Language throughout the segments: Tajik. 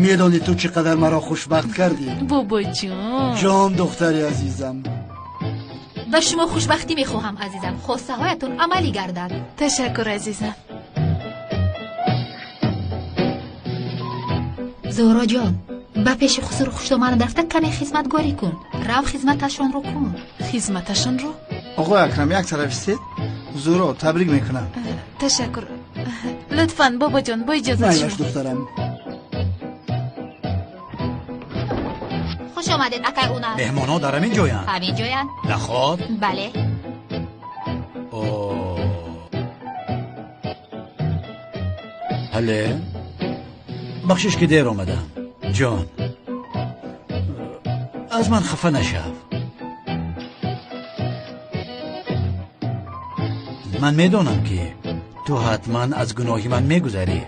Медонӣ ту чӣ қадар маро хушбахт кардӣ? Бобоҷон. Ҷон духтари азизам. Ба шумо хушбахтӣ мехоҳам азизам. Хостаҳоятон амалӣ гардад. Ташаккур азизам. Зуҳроҷон, ба пеши хусуру хушдоман рафта каме хизматгорӣ кун. Рав хизматашонро кун. Хизматашонро? Оғои Акрам, як тараф истед. Зуҳро, табрик мекунам. Ташаккур. Лутфан бобоҷон, бо иҷозат шумо. Майлаш духтарам. Хуш омадед, акай Унал. Меҳмонҳо дар ҳамин ҷоянд? Ҳамин ҷоянд. Наход? Бале. Ҳале? Бахшиш ки дер омадам. Ҷон, аз ман хафа нашав. Ман медонам ки ту ҳатман аз гуноҳи ман мегузарӣ.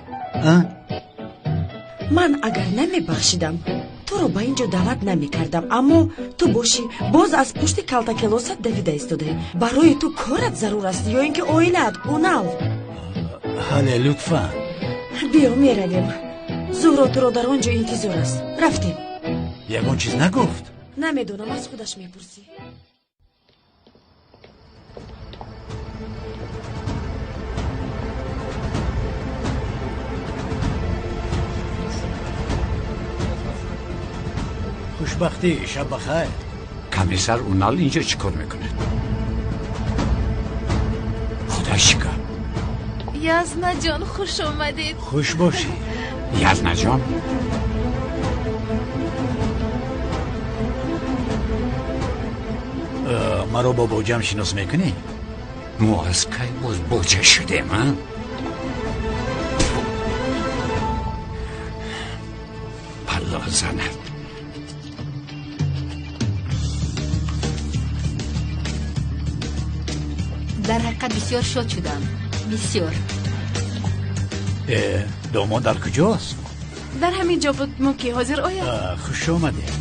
Ман агар намебахшидам, туро ба ин ҷо даъват намекардам, аммо ту бошӣ боз аз пушти калтакелосат давида истодаӣ. Барои ту корат зарур аст ё ин ки оилаат, Унал? Ҳале, лутфан. Биё, меравем. Зуҳро туро дар он ҷо интизор аст. Рафтем. Ягон чиз нагуфт? Намедонам, аз худаш мепурсӣ. Хушбахтӣ, шаб бахайр. Комиссар Унал инҷо чӣ кор мекунад? Худо шукр. Язнаҷон, хуш омадед. Хуш бошӣ. Язнаҷон? Маро бо боҷам шинос мекунӣ? Мо аз кай боз боҷа шудем, а? Палло занад. Дар ҳақиқат бисёр шод шудам. Бисёр. Домод дар куҷост? Дар ҳамин ҷо буд, мумкин ҳозир ояд. Хуш омадед.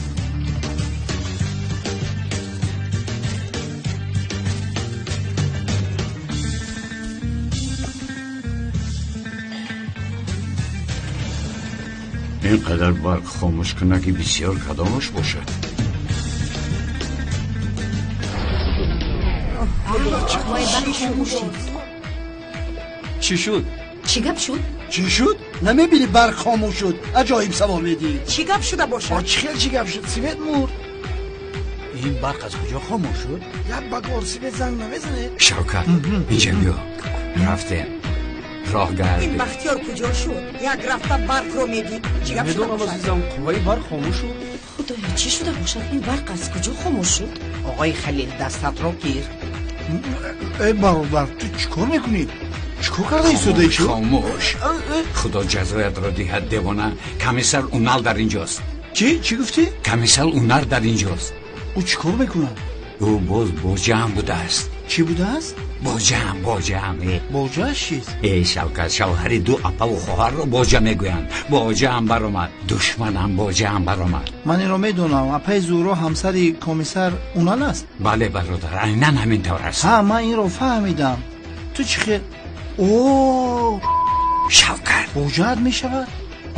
Ин қадар барқ хомӯш кунаки бисёр кадомаш бошад? Чӣ шуд? Чӣ гап шуд? Чӣ шуд? Намебинӣ барқ хомӯш шуд? Аҷоиб савол медиҳӣ. Чӣ гап шуда бошад? Чӣ хел чӣ гап шуд? Свет мурд. Ин барқ аз куҷо хомӯш шуд? Як багор свет занг намезанед? Шавкат, инҷа биё. Рафтем. Роҳ гардем. Ин Бахтиёр куҷо шуд? Як рафта барқро медид. Чӣ гап шуда бошад? Медонам азизам, қувваи барқ хомӯш шуд. Худоё, чӣ шуда бошад? Ин барқ аз куҷо хомӯш шуд? Оғои Халил, дастатро гир. Эй бародар, ту чӣ кор мекунӣ? Чӣ кор карда истодаӣ? Хомӯш. Худо ҷазоятро диҳад, девона. Комиссар Унал дар инҷост. Чӣ? Чӣ гуфтӣ? Комиссар Унал дар инҷост. Ӯ чӣ кор мекунад? Ӯ боз боҷаам будааст. Чӣ будааст? Боҷаам, боҷаам. Боҷааш чист? Эй Шавкат, шавҳари ду апаву хоҳарро боҷа мегӯянд. Боҷаам баромад, душманам боҷаам баромад. Ман инро медонам. Апаи Зуҳро ҳамсари комиссар Унал аст? Бале бародар, айнан ҳамин тавр аст. Ҳа, ман инро фаҳмидам. Ту чӣ хел? О, Шавкат, боҷаат мешавад?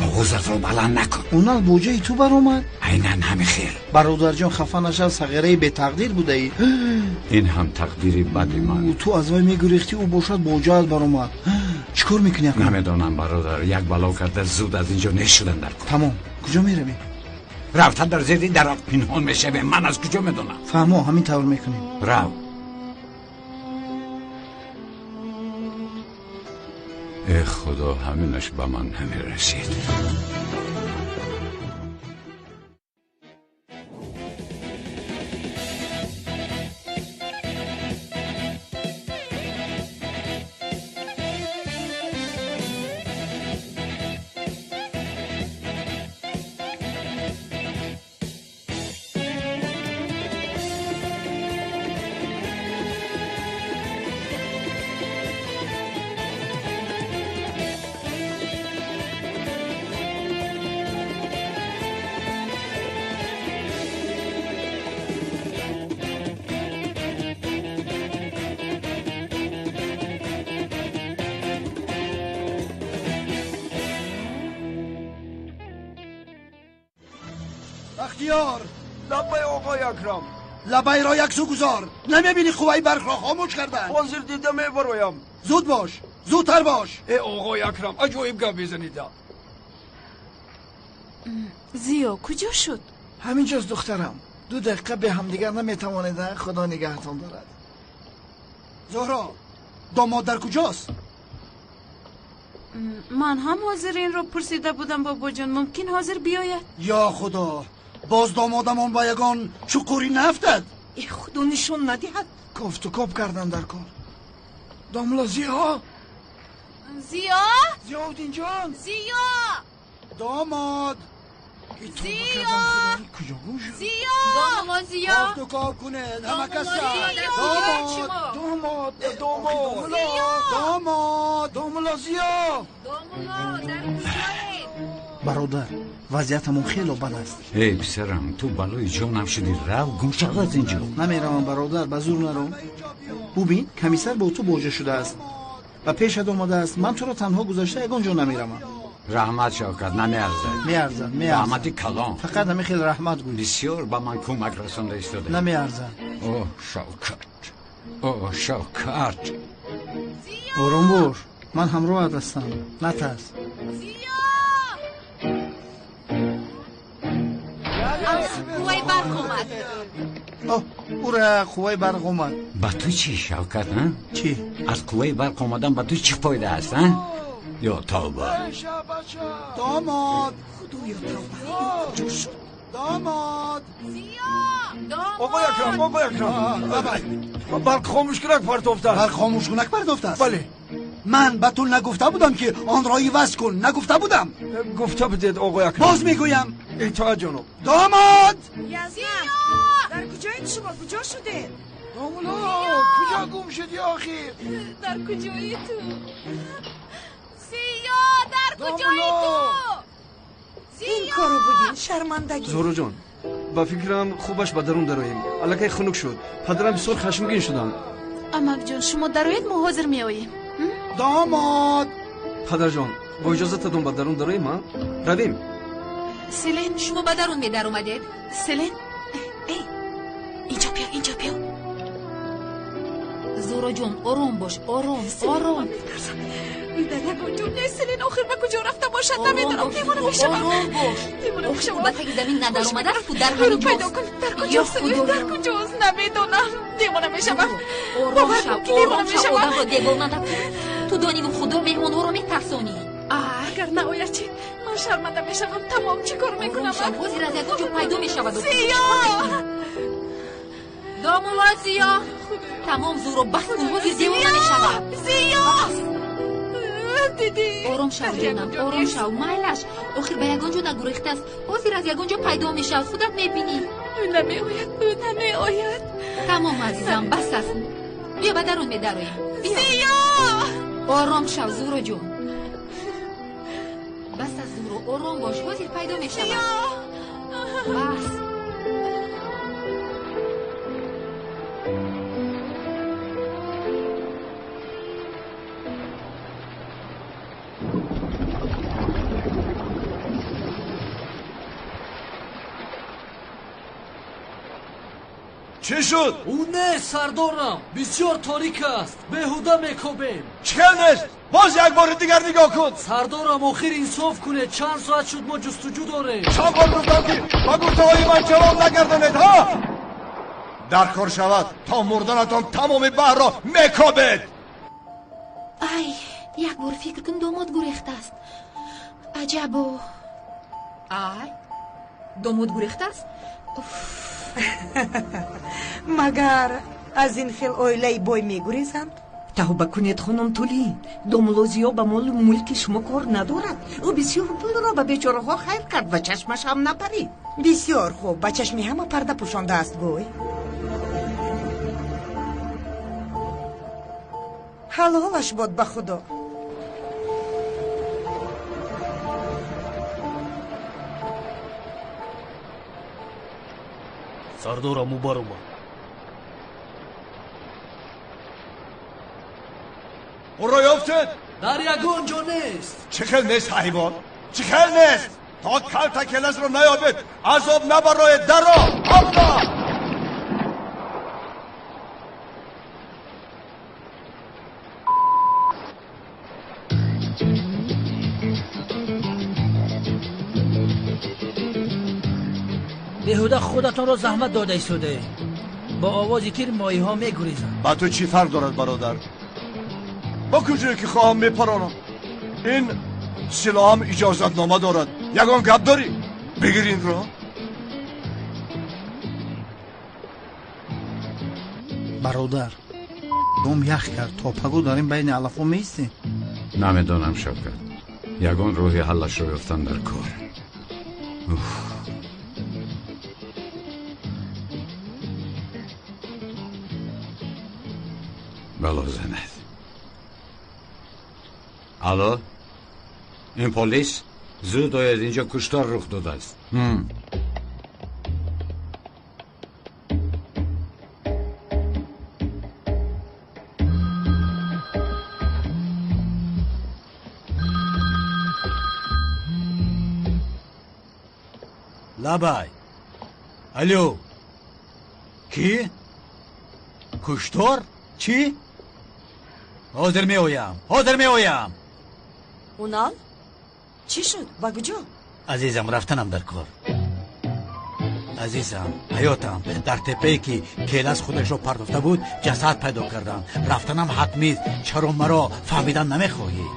Овозатро баланд накун. Унал боҷаи ту баромад? Айнан ҳамин хел. Бародарҷон, хафа нашав, сағираи бетақдир будаӣ. Ин ҳам тақдири бади ман. Ту аз вай мегурехтӣ, ӯ бошад боҷаат баромад. Чӣ кор мекунӣ акнун? Намедонам бародар, як бало карда зуд аз инҷо нест шудан дар кор. Тамом, куҷо меравем? Рафта дар зери дарахт пинҳон мешавем. Ман аз куҷо медонам? Фаҳмо, ҳамин тавр мекунем. Рав. Э худо, ҳаминаш ба ман намерасид. Бахтиёр! Лаббай, оқои Акрам. Лабайро яксу гузор. Намебинӣ қувваи барқро хомӯш карданд? Ҳозир дида мебароям. Зуд бош, зудтар бош. Э, оқои Акрам, аҷоиб гап мезанед. Зиё куҷо шуд? Ҳаминҷост, духтарам. Ду дақиқа бе ҳамдигар наметавонед, худо нигаҳтон дорад. Зуҳро, домод дар куҷост? Ман ҳам ҳозир инро пурсида будам, бобоҷон. Мумкин ҳозир биёяд? Ё худо, боз домодамон ба ягон чуқурӣ нафтад. Э, худо нишон надиҳад. Кофту коб кардан дар кор. Домла Зиё! Зиё! Зиёуддинҷон! Зиё! Домод! Зиё! Куҷо гум шуд? Зиё! Домла Зиё! Кофту коб кунед, ҳама каса! Домод! Домод! Домод! Домод! Домла Зиё! Домла, дар куҷоед? Бародар, вазъиятамон хело бад аст. Эй, писарам, ту балои ҷонам шудӣ. Рав, гум шав аз ин ҷо. Намеравам, бародар, ба зур нарав. Бубин, комиссар бо ту боҷа шудааст, ба пешат омадааст. Ман туро танҳо гузашта ягон ҷо намеравам. Раҳмат, Шавкат, намеарзад. Меарзад, меарзад. Раҳмати калон. Фақат ҳамин хел раҳмат гӯй. Бисёр ба ман кӯмак расонда истода. Намеарзад. О, Шавкат, о, Шавкат. Ором бош, ман ҳамроҳат ҳастам, натарс. Қувваи барқ омад. Ура, қувваи барқ омад. Ба ту чӣ, Шавкат, а? Чӣ? Аз қувваи барқ омадан ба ту чӣ фоида аст, а? Ё тавба! Домод! Худоё, тавба! Куҷо шуд? Домод! Оқои Акрам, оқои Акрам! Лабай! Барқ хомӯшкунак партофтааст. Барқ хомӯшкунак партофтааст? Бале. Ман ба ту нагуфта будам, ки онро иваз кун? Нагуфта будам? Гуфта будед, оқои Акрам. Боз мегӯям. Итоат, ҷаноб. Домод! Язнам, дар куҷоед шумо? Куҷо шудед? Домулло, куҷо гум шудӣ охир? Дар куҷои ту? Зиё, дар куҷои ту? Ин корро бубин, шармандагӣ. Зуҳроҷон, ба фикрам хубаш ба дарун дароем. Аллакай хунук шуд. Падарам бисёр хашмгин шуданд. Амакҷон, шумо дароед, мо ҳозир меоем. Домод! Падарҷон, бо иҷозататон ба дарун дароем, а? Равем. Селен, шумо ба дарун медаромадед? Селен, эй, инҷо биё, инҷо биё. Зуҳроҷон, ором бош, ором, ором. Метарсам. Дар ягон ҷо нест. Селен, охир ба куҷо рафта бошад? Намедонам, девона мешавам. Ором бош. Девона мешавам. Ба таги замин надаромадааст, ку дар ҳамин пайдо кун. Дар куҷост? Дар куҷост? Намедонам. Девона мешавам. Ором шав, ором шав, одамро девона накун. Ту дониву худо меҳмонҳоро метарсонӣ. Агар наояд чӣ? Ман шарманда мешавам. Тамом, чӣ кор мекунам? Ҳозир аз ягон ҷо пайдо мешавад. Зиё! Домулло Зиё! Тамом, зӯро бас кун, ҳозир девона мешавад. Зиё! Дидӣ? Ором шав, ҷонам, ором шав. Майлаш, охир ба ягон ҷо нагурехтааст. Ҳозир аз ягон ҷо пайдо мешавад, худат мебинӣ. Намеояд, намеояд. Тамом, азизам, бас аст. Биё ба дарун медароем. Зиё! Ором шав, Зуҳроҷон. Бас аст, Зуҳро, ором бош, ҳозир пайдо мешавад. Бас. Чӣ шуд? Ӯ нест, сардорам. Бисёр торик аст, беҳуда мекобем. Чӣ хел нест? Боз як бори дигар нигоҳ кун. Сардорам, охир инсоф кунед. Чанд соат шуд мо ҷустуҷӯ дорем. Чанд бор гуфтам, ки ба гуфтаҳои ман ҷавоб нагардонед, ҳа? Дар кор шавад, то мурданатон тамоми баҳрро мекобед. Ай, як бор фикр кун, домод гурехтааст. Аҷабо. Ай, домод гурехтааст? Магар аз ин хел оилаи бой мегурезанд? Тавба кунед, хонум Тулин. Домулло Зиё ба молу мулки шумо кор надорад. Ӯ бисёр пулро ба бечораҳо хайр кард ва чашмаш ҳам напарид. Бисёр хуб, ба чашми ҳама парда пӯшондааст, гӯй. Ҳалолаш бод ба худо. Сардорам, ӯ баромад. Ӯро ёфтед? Дар ягон ҷо нест. Чӣ хел нест, ҳайвон? Чӣ хел нест? То калта келасро наёбед, азоб набароед, даро абла. Беҳуда худатонро заҳмат дода истодаед. Бо овози тир моҳиҳо мегурезанд. Ба ту чӣ фарқ дорад, бародар? Ба куҷое ки хоҳам мепаронам. Ин силоҳам иҷозатнома дорад. Ягон гап дорӣ? Бигир инро. Бародар, дом ях кард. То паго дар ин байни алафҳо меистем? Намедонам, Шавкат. Ягон роҳи ҳаллашро ёфтан дар кор. Уф. Бало занад. Алло? Ин полис? Зуд ояд, инҷо куштор рух додааст. Лабай. Алло. Кӣ? Куштор? Чӣ? Ҳозир меоям. Ҳозир меоям. Унал? Чӣ шуд? Ба куҷо? Азизам, рафтанам дар кор. Азизам, ҳаётам, дар теппае ки келас худашро партофта буд, ҷасад пайдо кардам. Рафтанам ҳатмист. Чаро маро фаҳмидан намехоҳӣ?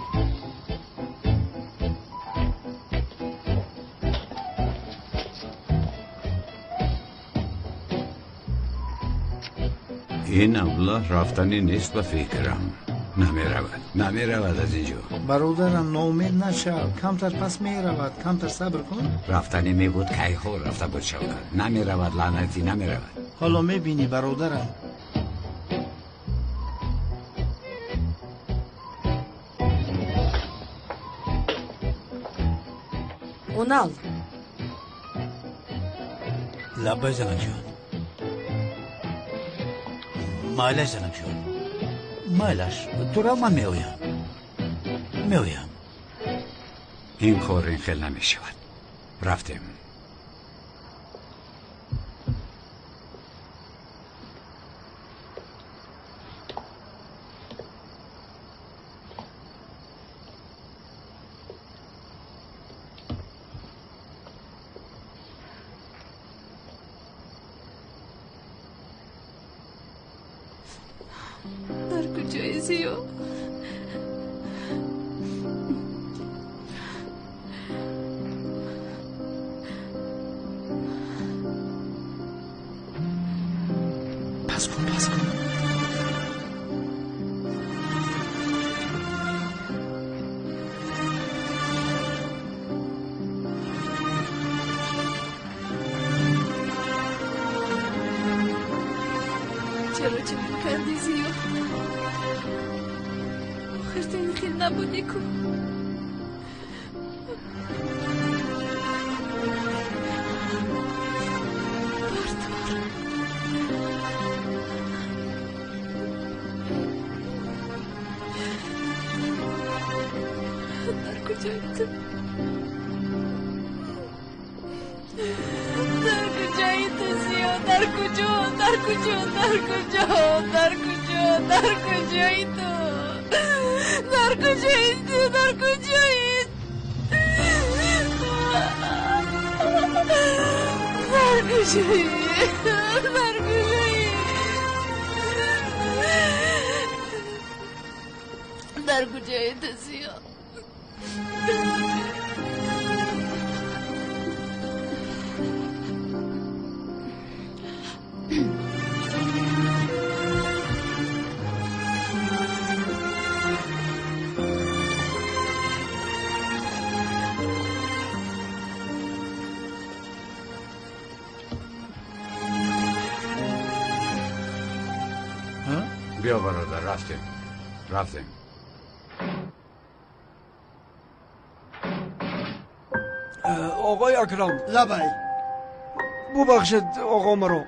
Ин абла рафтанӣ нест ба фикрам. Намеравад, намеравад аз инҷо. Бародарам, ноумед нашав. Камтар пас меравад. Камтар сабр кун. Рафтанӣ мебуд, кайҳо рафта буд, Шавкат. Намеравад, лаънатӣ, намеравад. Ҳоло мебинӣ, бародарам. Унал. Лаббай, занакҷон. Майлаш, занакҷон. Майлаш, тура ман меоям. Меоям. Ин кор ин хел намешавад. Рафтем. Дар куҷои Зиё? Пас кун, пас кун. Чаро чунин кардӣ, Зиё? Охир ту ин хел набудӣ ку. Бардор. Дар куҷои ту? Дар куҷои ту, Зиё? Дар куҷо? Дар куҷо? Дар куҷо? Дар куҷо? Дар куҷои ту? Дар куҷои ту? Дар куҷои? Дар куҷои? Дар куҷои? Дар куҷои ту, Зиё? Биё, бародар, рафтем. Рафтем. Оғои Акрам. Лабай. Бубахшед, оғо, маро.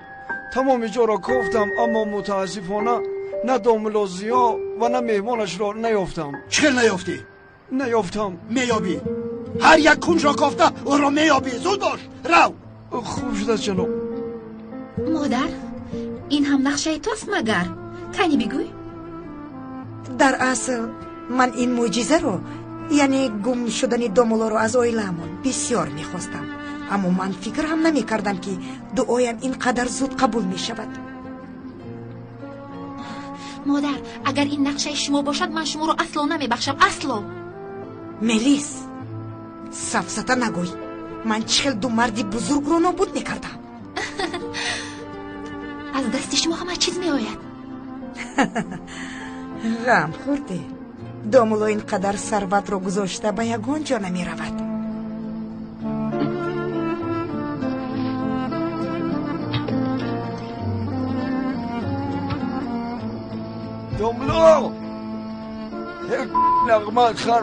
Тамоми ҷоро кофтам, аммо мутаассифона на домулло Зиё ва на меҳмонашро наёфтам. Чӣ хел наёфтӣ? Наёфтам. Меёбӣ. Ҳар як кунҷро кофта ӯро меёбӣ. Зуд бош, рав. Хуб шудааст, ҷаноб. Модар, ин ҳам нақшаи туаст магар? Кани бигӯй. Дар асл ман ин мӯъҷизаро, яъне гум шудани домулоро аз оилаамон бисёр мехостам, аммо ман фикр ҳам намекардам, ки дуоям ин қадар зуд қабул мешавад. Модар, агар ин нақшаи шумо бошад, ман шуморо асло намебахшам, асло. Мелис, сафсата нагӯй. Ман чӣ хел ду марди бузургро нобуд мекардам? Аз дасти шумо ҳама чиз меояд. Ғам хӯрде. Домуло ин қадар сарватро гузошта ба ягон ҷо намеравад. Домло! Як нағма хар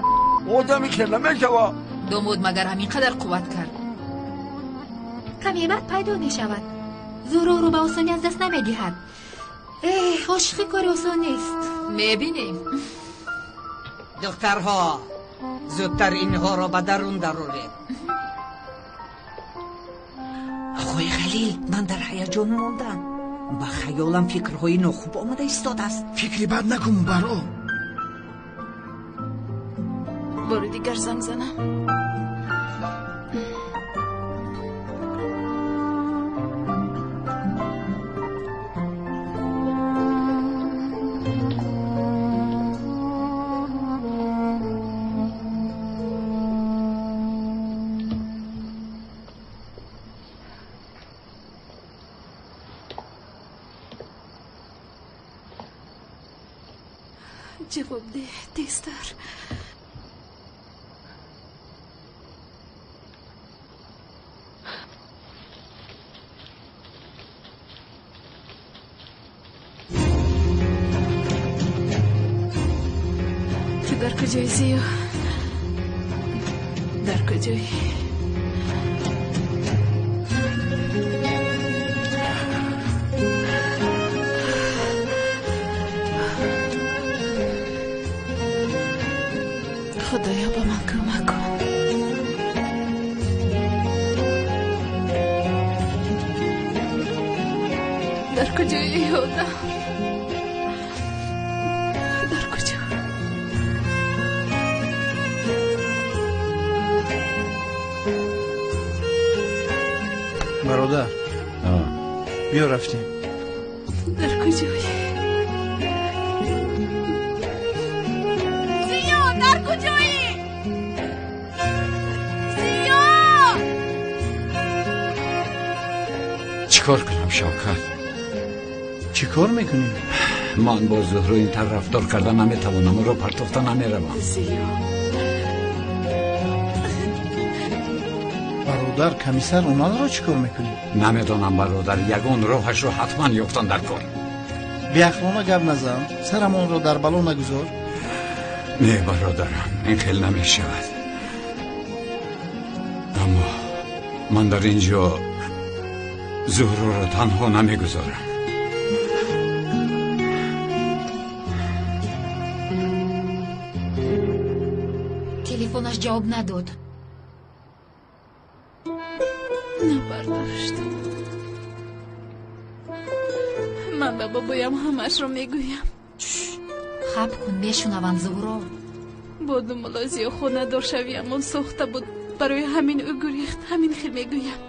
одами ки намешава. Домод магар ҳамин қадар қувват кард? Каме баъд пайдо мешавад. Зӯроро ба осонӣ аз даст намедиҳад. Эҳ, ошиқӣ кори осон нест. Мебинем. Духтарҳо, зудтар инҳоро ба дарун дароред. Оқои Халил, ман дар ҳаяҷон мондам. Ба хаёлам фикрҳои нохуб омада истодааст. Фикри бад накун, баро. Бори дигар занг занам. Ҷавоб деҳ тезтар. Ту дар куҷои, Зиё? Дар куҷоӣ? Худоё, ба ман кӯмак кун. Дар куҷои одам? Дар куҷо? Бародар, биё рафтем. Дар куҷоӣ? Зиё, дар куҷоӣ? Зиё! Чӣ кор кунам, Шавкат? Чӣ кор мекунӣ? Ман бо Зуҳро ин тавр рафтор карда наметавонам, ӯро партофта намеравам. Зиё! Бародар, комиссар омадро чӣ кор мекунӣ? Намедонам, бародар, ягон роҳашро ҳатман ёфтан дар кор. Беақлона гап назан, сарамонро дар бало нагузор. Не, бародарам, ин хел намешавад. Аммо ман дар ин ҷо Зуҳроро танҳо намегузорам. Телефонаш ҷавоб надод. Набардошт. Ман ба бобоям ҳамаашро мегӯям. Хаб кун, мешунаванд, Зуҳро. Бо домуло Зиё хонадор шавиамон сохта буд. Барои ҳамин ӯ гурехт, ҳамин хел мегӯям.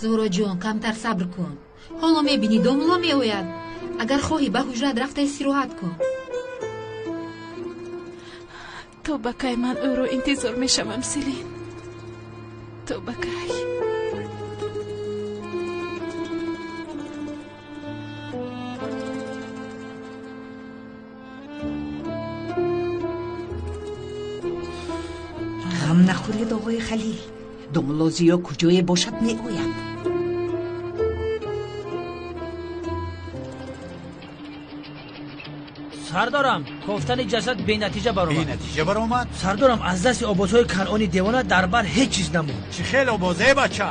Зуҳроҷон, камтар сабр кун. Ҳоло мебинӣ, домуло меояд. Агар хоҳӣ, ба ҳуҷрат рафта истироҳат кун. То ба кай ман ӯро интизор мешавам, Селин? То ба кай? Ғам нахӯред, оғои Халил. Домуло Зиё куҷое бошад, меояд. Сардорам, кофтани ҷасад бенатиҷа баромад. Бенатиҷа баромад? Сардорам, аз дасти обозҳои канъони девона дар бар ҳеҷ чиз намонд. Чӣ хел обозе, бача?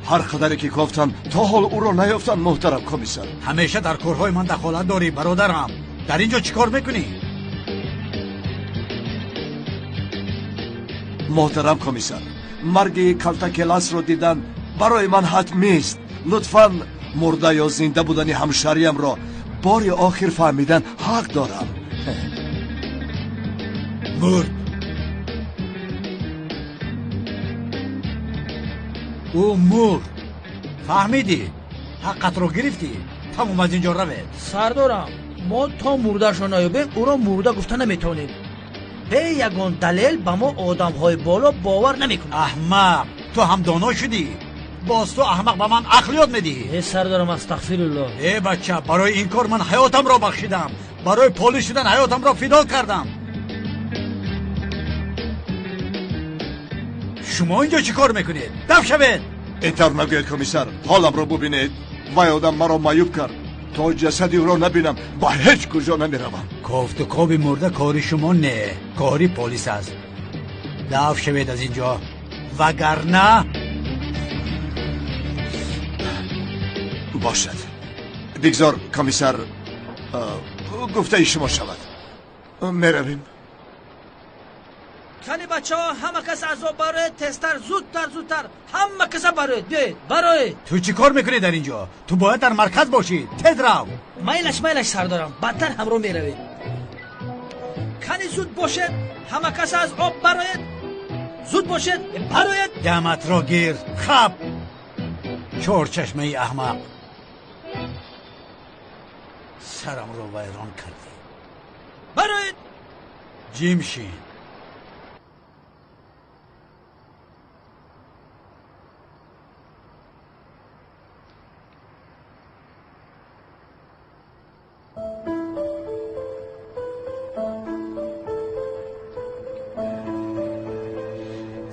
Ҳар қадаре ки кофтам, то ҳол ӯро наёфтам, муҳтарам комиссар. Ҳамеша дар корҳои ман дахолат дорӣ, бародарам. Дар ин ҷо чӣ кор мекунӣ? Муҳтарам комиссар, марги Калтакеласро дидан барои ман ҳатмист. Лутфан мурда ё зинда будани ҳамшариямро бори охир фаҳмидан ҳақ дорам. Мурд. Ӯ мурд. Фаҳмидӣ? Ҳаққатро гирифтӣ? Тамом, аз инҷо равед. Сардорам, мо то мурдаашро наёбем, ӯро мурда гуфта наметавонем. Бе ягон далел ба мо одамҳои боло бовар намекунанд. Аҳмақ, ту ҳам доно шудӣ. Боз ту аҳмақ ба ман ақл ёд медиҳӣ. Э сардорам, астағфируллоҳ. Э бача, барои ин кор ман ҳаётамро бахшидам. Барои полис шудан ҳаётамро фидо кардам. Шумо инҷо чӣ кор мекунед? Даф шавед! Ин тавр нагӯед комиссар, ҳоламро бубинед. Вай одам маро маъюб кард. То ҷасади ӯро набинам ба ҳеҷ куҷо намеравам. Кофту коби мурда кори шумо не, кори полис аст. Даф шавед аз инҷо, вагарна бошад. Бигзор комиссар гуфтаи шумо шавад. Меравем. Кани бачаҳо, ҳама кас аз об бароед, тезтар, зудтар, зудтар, ҳама каса бароед, биёед, бароед. Ту чӣ кор мекунӣ дар инҷо? Ту бояд дар марказ бошӣ. Тез рав. Майлаш, майлаш сардорам, бадтар ҳамроҳ меравед. Кани зуд бошед, ҳама кас аз об бароед, зуд бошед, бароед. Даматро гир, хаб. Чорчашмаи аҳмақ. Сарамро вайрон кардӣ. Бароед. Ҷимшин.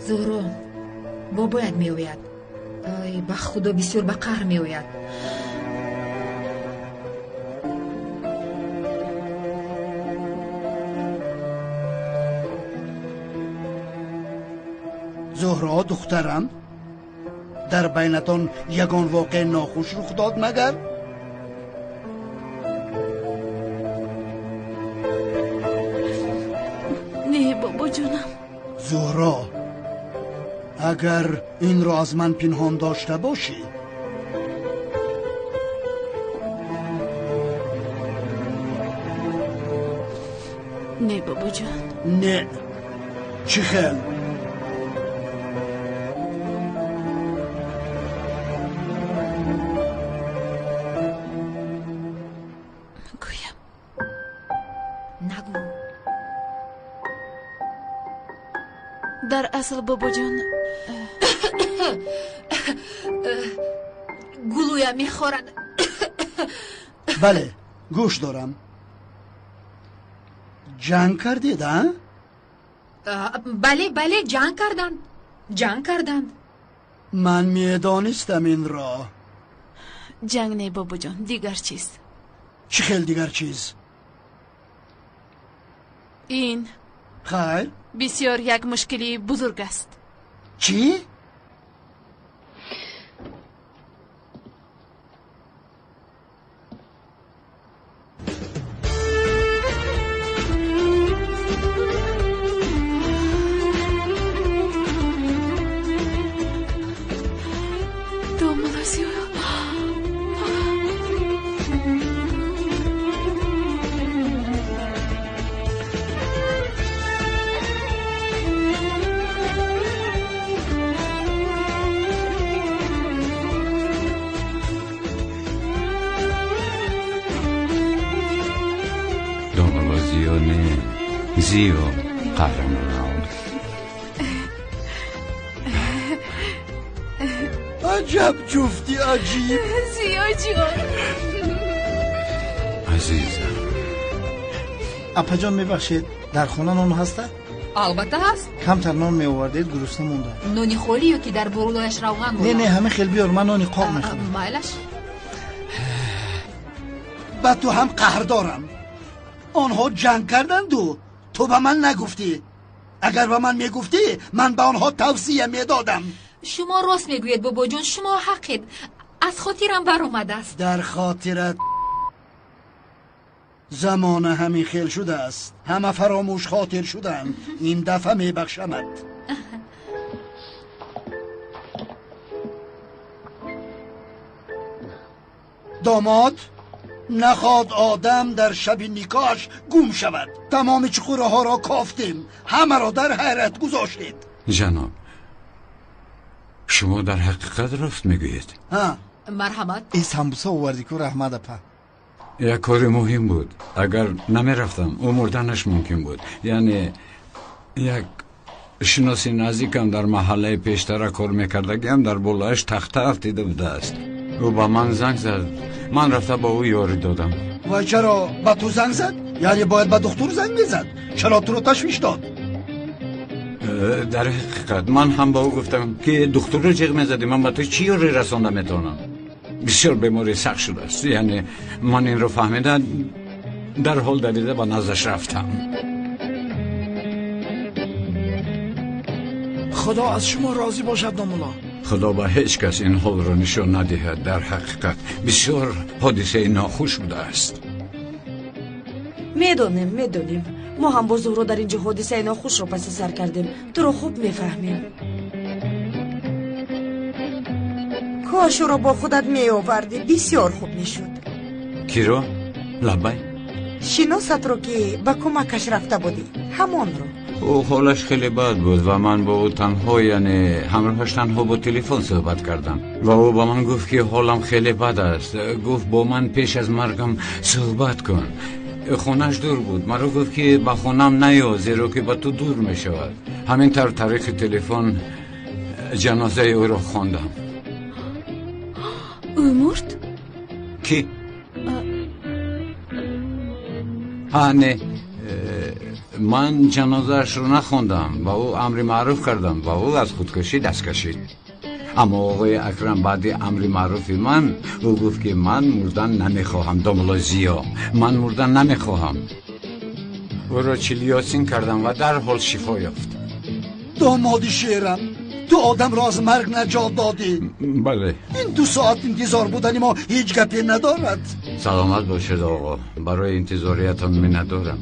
Зуҳро, бобоят меояд. Ай, ба худо бисёр ба қаҳр меояд. Зуҳро, духтарам, дар байнатон ягон воқеаи нохуш рух дод магар? Не, бобоҷонам. Зуҳро, агар инро аз ман пинҳон дошта бошӣ, Не, бобоҷон. Не, чӣ хел? Гӯям. Нагӯ. Дар асл бобоҷон, гулӯям мехорад. Бале, гӯш дорам. Ҷанг кардед, а? Бале, бале, ҷанг карданд. Ҷанг карданд. Ман медонистам инро. Ҷанг не, бобоҷон, дигар чиз. Чӣ хел дигар чиз? Ин хайр, бисёр як мушкилии бузург аст. Чӣ? Зиё қаҳрамонам. Аҷаб ҷуфти аҷиб. Зиё ҷон. Азизам. Апаҷон, мебахшед, дар хона нон ҳаста? Албатта ҳаст. Камтар нон меовардед, гурусна монда. Нони холӣ ё ки дар бурулояш равған Не, не, ҳамин хел биёр, ман нони қоқ мехӯрам. Майлаш. Ба ту ҳам қаҳр дорам. Онҳо ҷанг карданду ту ба ман нагуфтӣ. Агар ба ман мегуфтӣ, ман ба онҳо тавсия медодам. Шумо рост мегӯед, бобоҷон, шумо ҳақед. Аз хотирам баромадааст. Дар хотират замона ҳамин хел шудааст. Ҳама фаромӯш хотир шуданд. Ин дафъа мебахшамад. Домод, нахоҳад одам дар шаби никоҳаш гум шавад. Тамоми чуқурҳоро кофтем, ҳамаро дар ҳайрат гузоштед. Ҷаноб, шумо дар ҳақиқат рост мегӯед. Марҳамат. Ин самбуса овардӣ ку, раҳмат апа. Як кори муҳим буд. Агар намерафтам, ӯ мурданаш мумкин буд. Яъне як шиноси наздикам дар маҳаллаи пештара кор мекардагиам дар болояш тахта афтида будааст. Ӯ ба ман занг зад. Ман рафта ба ӯ ёрӣ додам. Ва чаро ба ту занг зад? Яъне бояд ба духтур занг мезад. Чаро туро ташвиш дод? Дар ҳақиқат ман ҳам ба ӯ гуфтам, ки духтурро ҷиғ мезадӣ, ман ба ту чӣ ёрӣ расонда метавонам? Бисёр беморӣ сахт шудааст. Яъне ман инро фаҳмида дарҳол давида ба наздаш рафтам. Худо аз шумо розӣ бошад, домулло. Худо ба ҳеҷ кас ин ҳолро нишон надиҳад. Дар ҳақиқат бисёр ҳодисаи нохуш будааст. Медонем, медонем. Мо ҳам бо Зуҳро дар инҷо ҳодисаи нохушро паси сар кардем. Туро хуб мефаҳмем. Кош ӯро бо худат меовардӣ, бисёр хуб мешуд. Киро? Лабай? Шиносатро, ки ба кӯмакаш рафта будӣ, ҳамонро. Ӯ ҳолаш хеле бад буд ва ман бо ӯ танҳо, яъне ҳамроҳаш танҳо бо телефон суҳбат кардам ва ӯ ба ман гуфт, ки ҳолам хеле бад аст. Гуфт бо ман пеш аз маргам суҳбат кун. Хонааш дур буд. Маро гуфт, ки ба хонаам наё, зеро ки ба ту дур мешавад. Ҳамин тавр тариқи телефон ҷанозаи ӯро хондам. Ӯ мурд? Кӣ? Ҳа, не, ман ҷанозаашро нахондам. Ба ӯ амри маъруф кардам ва ӯ аз худкушӣ даст кашид. Аммо оғои Акрам баъди амри маъруфи ман ӯ гуфт, ки ман мурдан намехоҳам, домулло Зиё, ман мурдан намехоҳам. Ӯро чилиёсин кардам ва дарҳол шифо ёфт. Домоди шерам, ту одамро аз марг наҷот додӣ. Бале. Ин 2 соат интизор будани мо ҳеҷ гапе надорад. Саломат бошед, оғо. Барои интизориятон миннатдорам.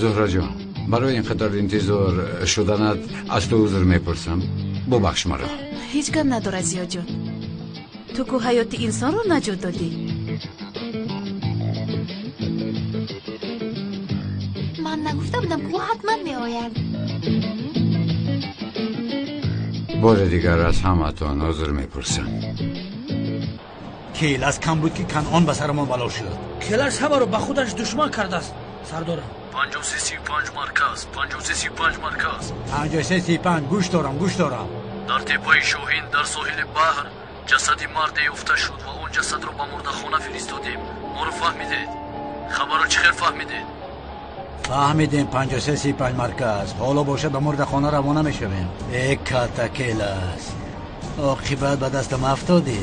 Зуҳроҷон, барои ин қадар интизор шуданат аз ту узр мепурсам. Бубахш маро. Ҳеҷ гап надорад, Зиёҷон. Ту ку ҳаёти инсонро наҷот додӣ. Ман нагуфта будам, ки ӯ ҳатман меояд. Бори дигар аз ҳаматон узр мепурсам. Келас кам буд, ки Канъон ба сарамон бало шуд. Келас ҳамаро ба худаш душман кардааст, сардорам. 5335 марказ, 5335 марказ. 5335, гӯш дорам, гӯш дорам. Дар теппаи Шоҳин дар соҳили баҳр ҷасади марде ёфта шуд ва он ҷасадро ба мурдахона фиристодем. Моро фаҳмидед? Хабарро чӣ хел фаҳмидед? Фаҳмидем, 5335 марказ. Ҳоло бошад ба мурдахона равона мешавем. Э, калта Келас, оқибат ба дастам афтодӣ.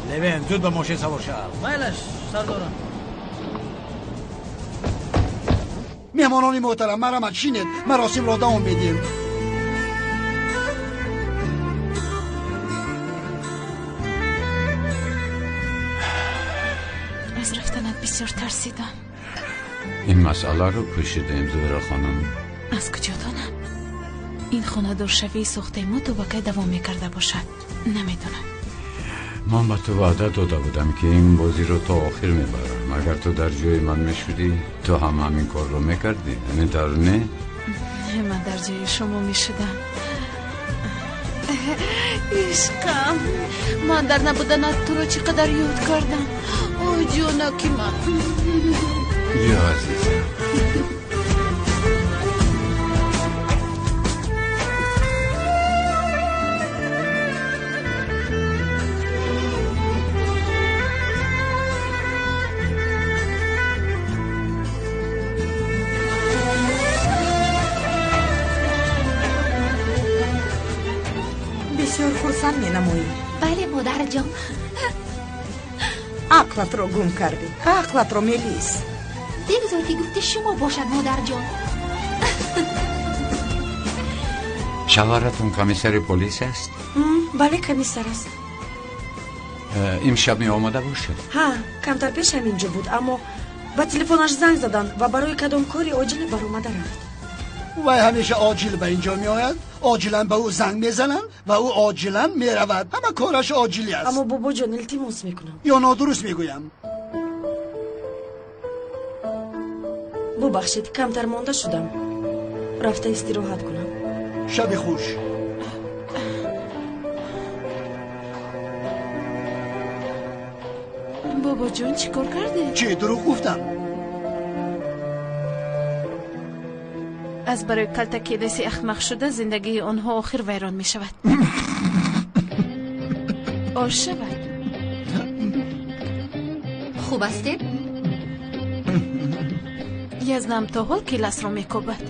Левен, зуд ба мошин савор шав. Майлаш, сардорам. Меҳмонони муҳтарам, марҳамат, шинед, маросимро давом медиҳем. Аз рафтанат бисёр тарсидам. Ин масъаларо пӯшидаем, Зуҳра хонум. Аз куҷо донам? Ин хонадоршавии сохтаи мо то ба кай давом мекарда бошад, намедонам. Ман ба ту ваъда дода будам, ки ин бозиро то охир мебарам. Агар ту дар ҷои ман мешудӣ, ту ҳам ҳамин корро мекардӣ, ҳамин тавр не? Ман дар ҷои шумо мешудам. Ишқам, ман дар набуданат туро чӣ қадар ёд кардам. О, ҷонаки ман. Биё, азизам. Бисёр хурсанд менамоӣ. Бале, модарҷон. Ақлатро гум кардӣ, ақлатро мелис. Бигзор, ки гуфти шумо бошад, модарҷон. Шавҳаратон комиссари полис аст? Бале, комиссар аст. Имшаб меомада бошад? Ҳа, камтар пеш ҳаминҷо буд, аммо ба телефонаш занг заданд ва барои кадом кори оҷиле баромада рафт. Вай ҳамеша оҷил ба инҷо меояд, оҷилан ба ӯ занг мезананд ва ӯ оҷилан меравад. Ҳама кораш оҷилӣ аст. Аммо бобоҷон, илтимос мекунам. Ё нодуруст мегӯям? Бубахшед, камтар монда шудам. Рафта истироҳат кунам. Шаби хуш. Бобоҷон, чӣ кор кардед? Чӣ, дурӯғ гуфтам? Аз барои калтакеласи ахмақ шуда зиндагии онҳо охир вайрон мешавад. Ош шавад. Хуб ҳастед? Язнам то ҳол келасро мекобад.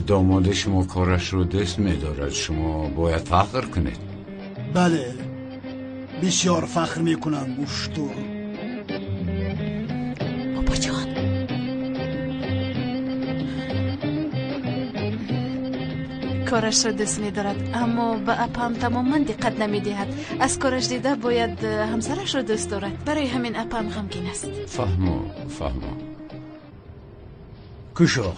Домоди шумо корашро дӯст медорад. Шумо бояд фахр кунед. Бале, бисёр фахр мекунам, уштур. Бобоҷон, корашро дӯст медорад, аммо ба апам тамоман диққат намедиҳад. Аз кораш дида бояд ҳамсарашро дӯст дорад. Барои ҳамин апам ғамгин аст. Фаҳмо, фаҳмо. Кушо.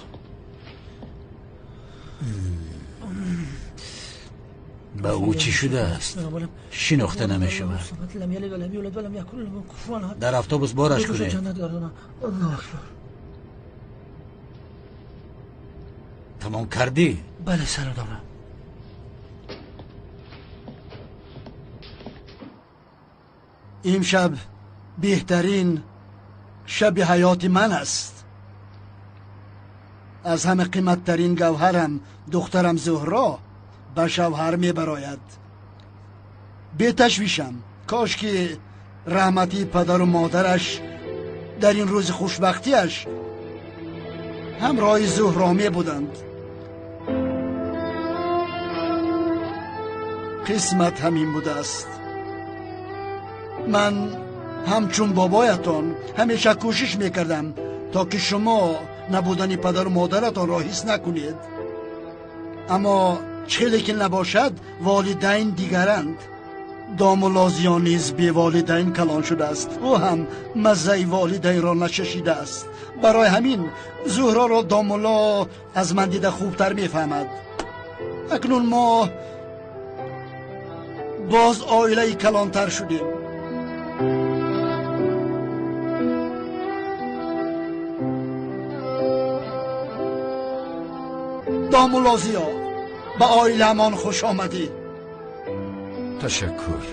Ба ӯ чӣ шудааст? Шинохта намешавад. Дар автобус бораш кунед. Тамом кардӣ? Бале, сародорам. Имшаб беҳтарин шаби ҳаёти ман аст. Аз ҳама қиматтарин гавҳарам, духтарам Зуҳро, ба шавҳар мебарояд. Беташвишам. Кош ки раҳмати падару модараш дар ин рӯзи хушбахтиаш ҳамроҳи Зуҳро мебуданд. Қисмат ҳамин будааст. Ман ҳамчун бобоятон ҳамеша кӯшиш мекардам, то ки шумо набудани падару модаратонро ҳис накунед. Аммо хеле ки набошад, волидайн дигаранд. Домулозиён низ беволидайн калон шудааст. Ӯ ҳам маззаи волидайнро начашидааст. Барои ҳамин Зуҳроро домулло аз ман дида хубтар мефаҳмад. Акнун мо боз оилаи калонтар шудем. Домуллозиё, ба оиламон хуш омадӣ. Ташаккур.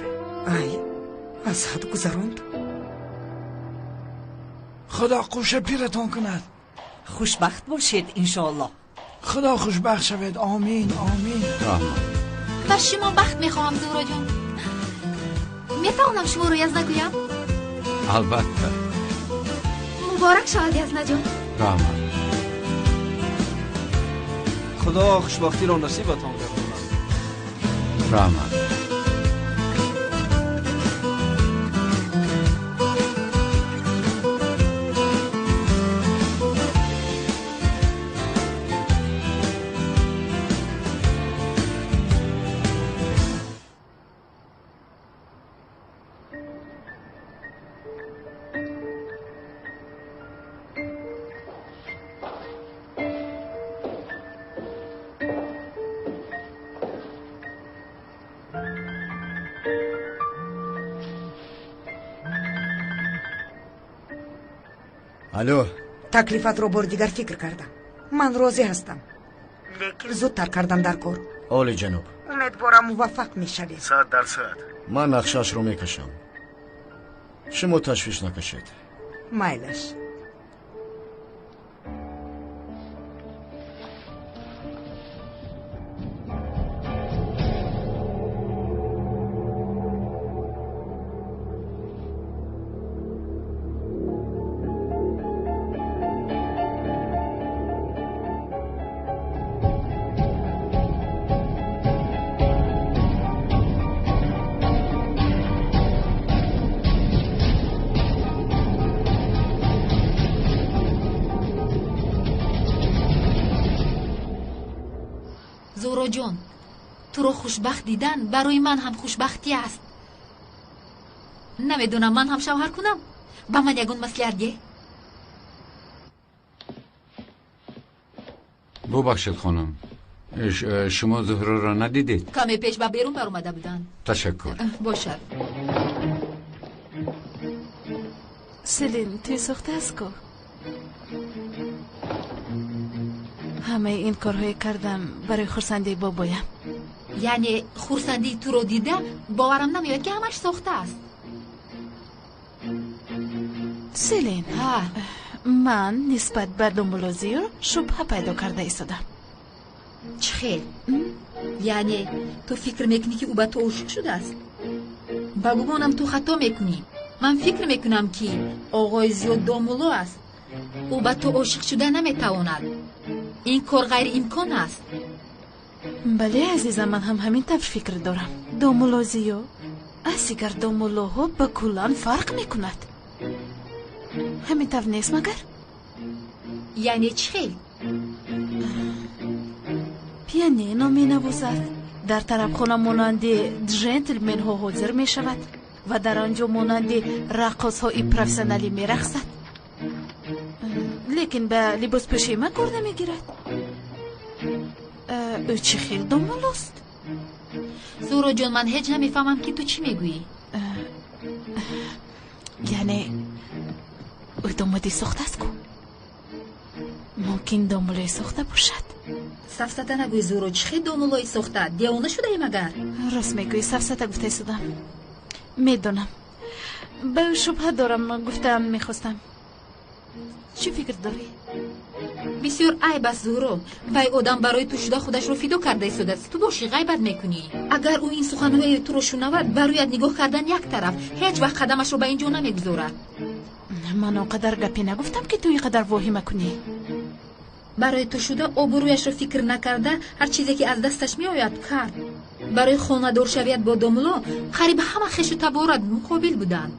Ай, аз ҳад гузаронд. Худо қӯша пиратон кунад. Хушбахт бошед, иншоаллоҳ. Худо хушбахт шавед. Омин, омин. Раҳмат. Ба шумо бахт мехоҳам, Зуҳроҷон. Метавонам шуморо язна гӯям? Албатта. Муборак шавад, Язнаҷон. Раҳмат. Худо хушбахтиро насибатон гардонад. Раҳмат. Алло. Таклифатро бори дигар фикр кардам. Ман розӣ ҳастам. Зудтар кардам дар кор. Оли ҷаноб. Умедворам муваффақ мешавед. 100%. Ман нақшаашро мекашам. Шумо ташвиш накашед. Майлаш. Зуҳроҷон, туро хушбахт дидан барои ман ҳам хушбахтӣ аст. Намедонам, ман ҳам шавҳар кунам? Ба ман ягон маслиҳат деҳ. Бубахшед хонум, шумо Зуҳроро надидед? Каме пеш ба берун баромада буданд. Ташаккур. Бошад. Селин, тӯй сохта аст ку? Ҳамаи ин корҳое кардам барои хурсандии бобоям. Яъне хурсандии туро дида боварам намеояд, ки ҳамаш сохта аст. Селин, ман нисбат ба домулло Зиё шубҳа пайдо карда истодам. Чӣ хел? Яъне ту фикр мекунӣ, ки ӯ ба ту ошиқ шудааст? Ба гумонам, ту хато мекунӣ. Ман фикр мекунам, ки оғои Зиё домулло аст. Ӯ ба ту ошиқ шуда наметавонад. Ин кор ғайриимкон аст. Бале, азизам, ман ҳам ҳамин тавр фикр дорам. Домулло Зиё аз дигар домуллоҳо ба куллан фарқ мекунад. Ҳамин тавр нест магар? Яъне чӣ хел? Пианино менавозад, дар тарабхона монанди ҷентлменҳо ҳозир мешавад ва дар он ҷо монанди раққосҳои профессионалӣ мерақсад. Лекин ба либоспӯшии ман кор намегирад. Ӯ чӣ хел домуллост? Зуҳроҷон, ман ҳеҷ намефаҳмам, ки ту чӣ мегӯӣ. Яъне ӯ домоди сохтааст ку? Мумкин домуллои сохта бошад. Сафсата нагӯй, Зуҳро, чӣ хел домуллои сохта? Девона шудаи магар? Рост мегӯӣ, сафсата гуфта истодам. Медонам, ба ӯ шубҳа дорам, гуфтаам мехостам. Чӣ фикр дорӣ? Бисёр айб аст, Зуҳро. Вай одам барои ту шуда худашро фидо карда истодааст. Ту бошӣ ғайбат мекунӣ. Агар ӯ ин суханҳои туро шунавад, ба рӯят нигоҳ кардан як тараф, ҳеҷ вақт қадамашро ба ин ҷо намегузорад. Ман он қадар гапе нагуфтам, ки ту ин қадар воҳима кунӣ. Барои ту шуда обрӯяшро фикр накарда, ҳар чизе ки аз дасташ меояд кард. Барои хонадоршавият бо домулло қариб ҳама хешу таборат муқобил буданд.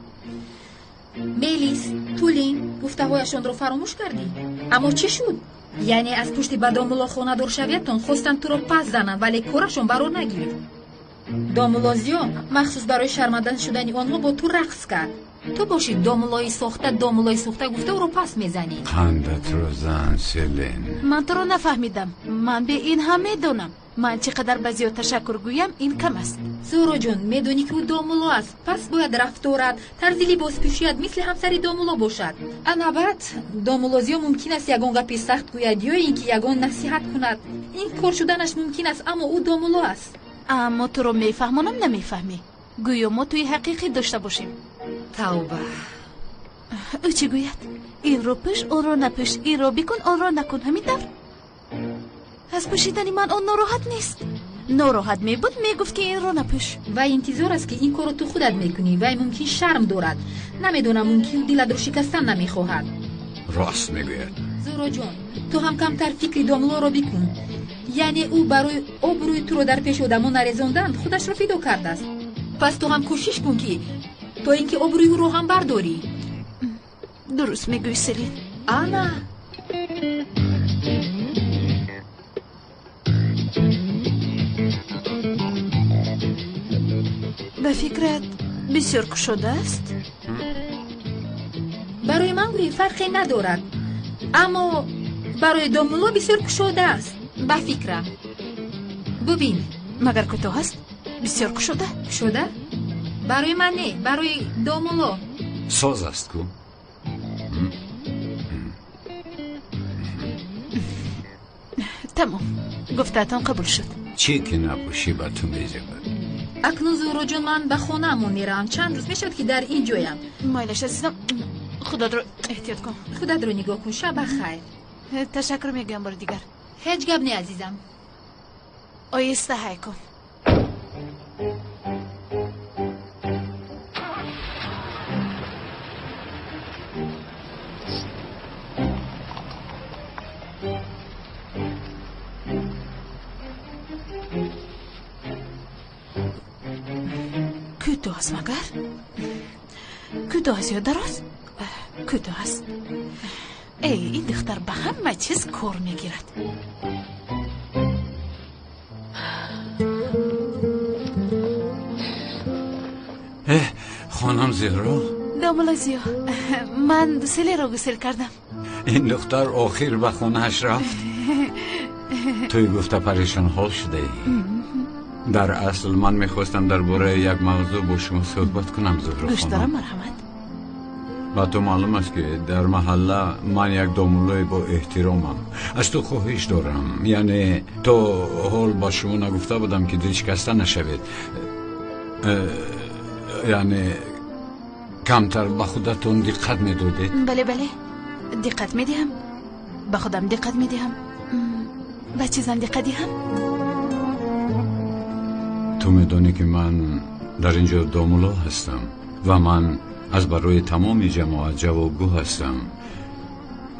Мелис, Тулин гуфтаҳояшонро фаромӯш кардӣ? Аммо чӣ шуд? Яъне аз пушти ба домулло хонадоршавиятон хостанд туро пас зананд, вале корашон барор нагирифт. Домулло Зиё махсус барои шарманда шудани онҳо бо ту рақс кард. Ту бошӣ домуллои сохта, домуллои сохта гуфта ӯро пас мезанӣ. Қандатро зан, Селин. Ман туро нафаҳмидам. Ман бе ин ҳам медонам. Ман чӣ қадар ба Зиё ташаккур гӯям, ин кам аст. Зуҳроҷон, медонӣ, ки ӯ домулло аст, пас бояд рафторат, тарзи либоспӯшият мисли ҳамсари домулло бошад. Ана баъд домулло Зиё мумкин аст ягон гапи сахт гӯяд ё ин ки ягон насиҳат кунад. Ин кор шуданаш мумкин аст, аммо ӯ домулло аст. Аммо туро мефаҳмонам, намефаҳмӣ. Гӯё мо тӯи ҳақиқӣ дошта бошем. Тавба. Ӯ чӣ гӯяд? Инро пӯш, онро напӯш, инро бикун, онро накун. Ҳамин тавр? Аз пӯшидани ман он нороҳат нест. Нороҳат мебуд, мегуфт, ки инро напӯш. Вай интизор аст, ки ин корро ту худат мекунӣ. Вай мумкин шарм дорад. Намедонам, мумкин дилатро шикастан намехоҳад. Рост мегӯяд. Зуҳроҷон, ту ҳам камтар фикри домуллоро бикун. Яъне ӯ барои обрӯи туро дар пеши одамон нарезондан худашро фидо кардааст. Пас ту ҳам кӯшиш кун, ки то ин ки обрӯи ӯро ҳам бардорӣ. Дуруст мегӯӣ, Селин. Ана. Ба фикрат, бисёр кушода аст? Барои ман гӯӣ фарқе надорад, аммо барои домулло бисёр кушода аст, ба фикрам. Бубин. Магар кӯтоҳ аст? Бисёр кушода. Кушода? Барои ман не, барои домулло. Соз аст ку? Тамом, гуфтаатон қабул шуд. Чӣ ки напӯшӣ, ба ту мезебад. Акнун, Зуҳроҷон, ман ба хонаамон меравам. Чанд рӯз мешавад, ки дар ин ҷоям. Майлаш, азизам, худатро эҳтиёт кун. Худатро нигоҳ кун. Шаб бахайр. Ташаккур мегӯям бори дигар. Ҳеҷ гап не, азизам. Оҳиста ҳай кун. Кӯтоҳ аст магар? Кӯтоҳ аст ё дароз? Кӯтоҳ аст. Эй, ин духтар ба ҳама чиз кор мегирад. Хонум Зуҳро. Домулло Зиё, ман Селинро гусел кардам. Ин духтар охир ба хонааш рафт. Туй гуфта парешонҳол шудаӣ. Дар асл ман мехостам дар бораи як мавзӯъ бо шумо суҳбат кунам, Зуҳро Гӯш дорам, хонум. Марҳамат. Ба ту маълум аст, ки дар маҳалла ман як домуллои бо эҳтиромам. Аз ту хоҳиш дорам, яъне то ҳол ба шумо нагуфта будам, ки дилшикаста нашавед. Яъне камтар ба худатон диққат медодед. Бале, бале, диққат медиҳам, ба худам диққат медиҳам. Ба чизам диққат диҳам? Ту медонӣ, ки ман дар ин ҷо домулло ҳастам ва ман аз барои тамоми ҷамоат ҷавобгӯ ҳастам.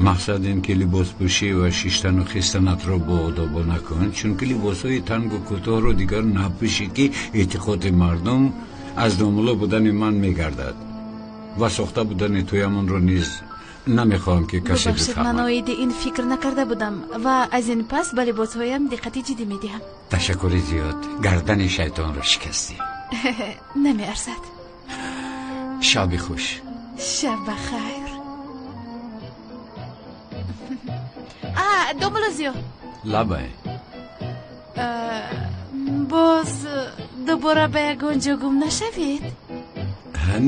Мақсад ин ки либоспӯшӣ ва шиштану хистанатро боодобона кун, чунки либосҳои тангу кӯтоҳро дигар напӯшӣ, ки эътиқоди мардум аз домулло будани ман мегардад ва сохта будани тӯямонро низ намехоҳам, ки касе Бубахшед, ман бифаҳмад. оиди ин фикр накарда будам ва аз ин пас ба либосҳоям диққати ҷиддӣ медиҳам. Ташаккури зиёд, гардани шайтонро шикастӣ. Намеарзад. Шаби хуш. Шаб ба хайр. А, домулло Зиё. Лабай. Боз дубора ба ягон ҷо гум нашавед.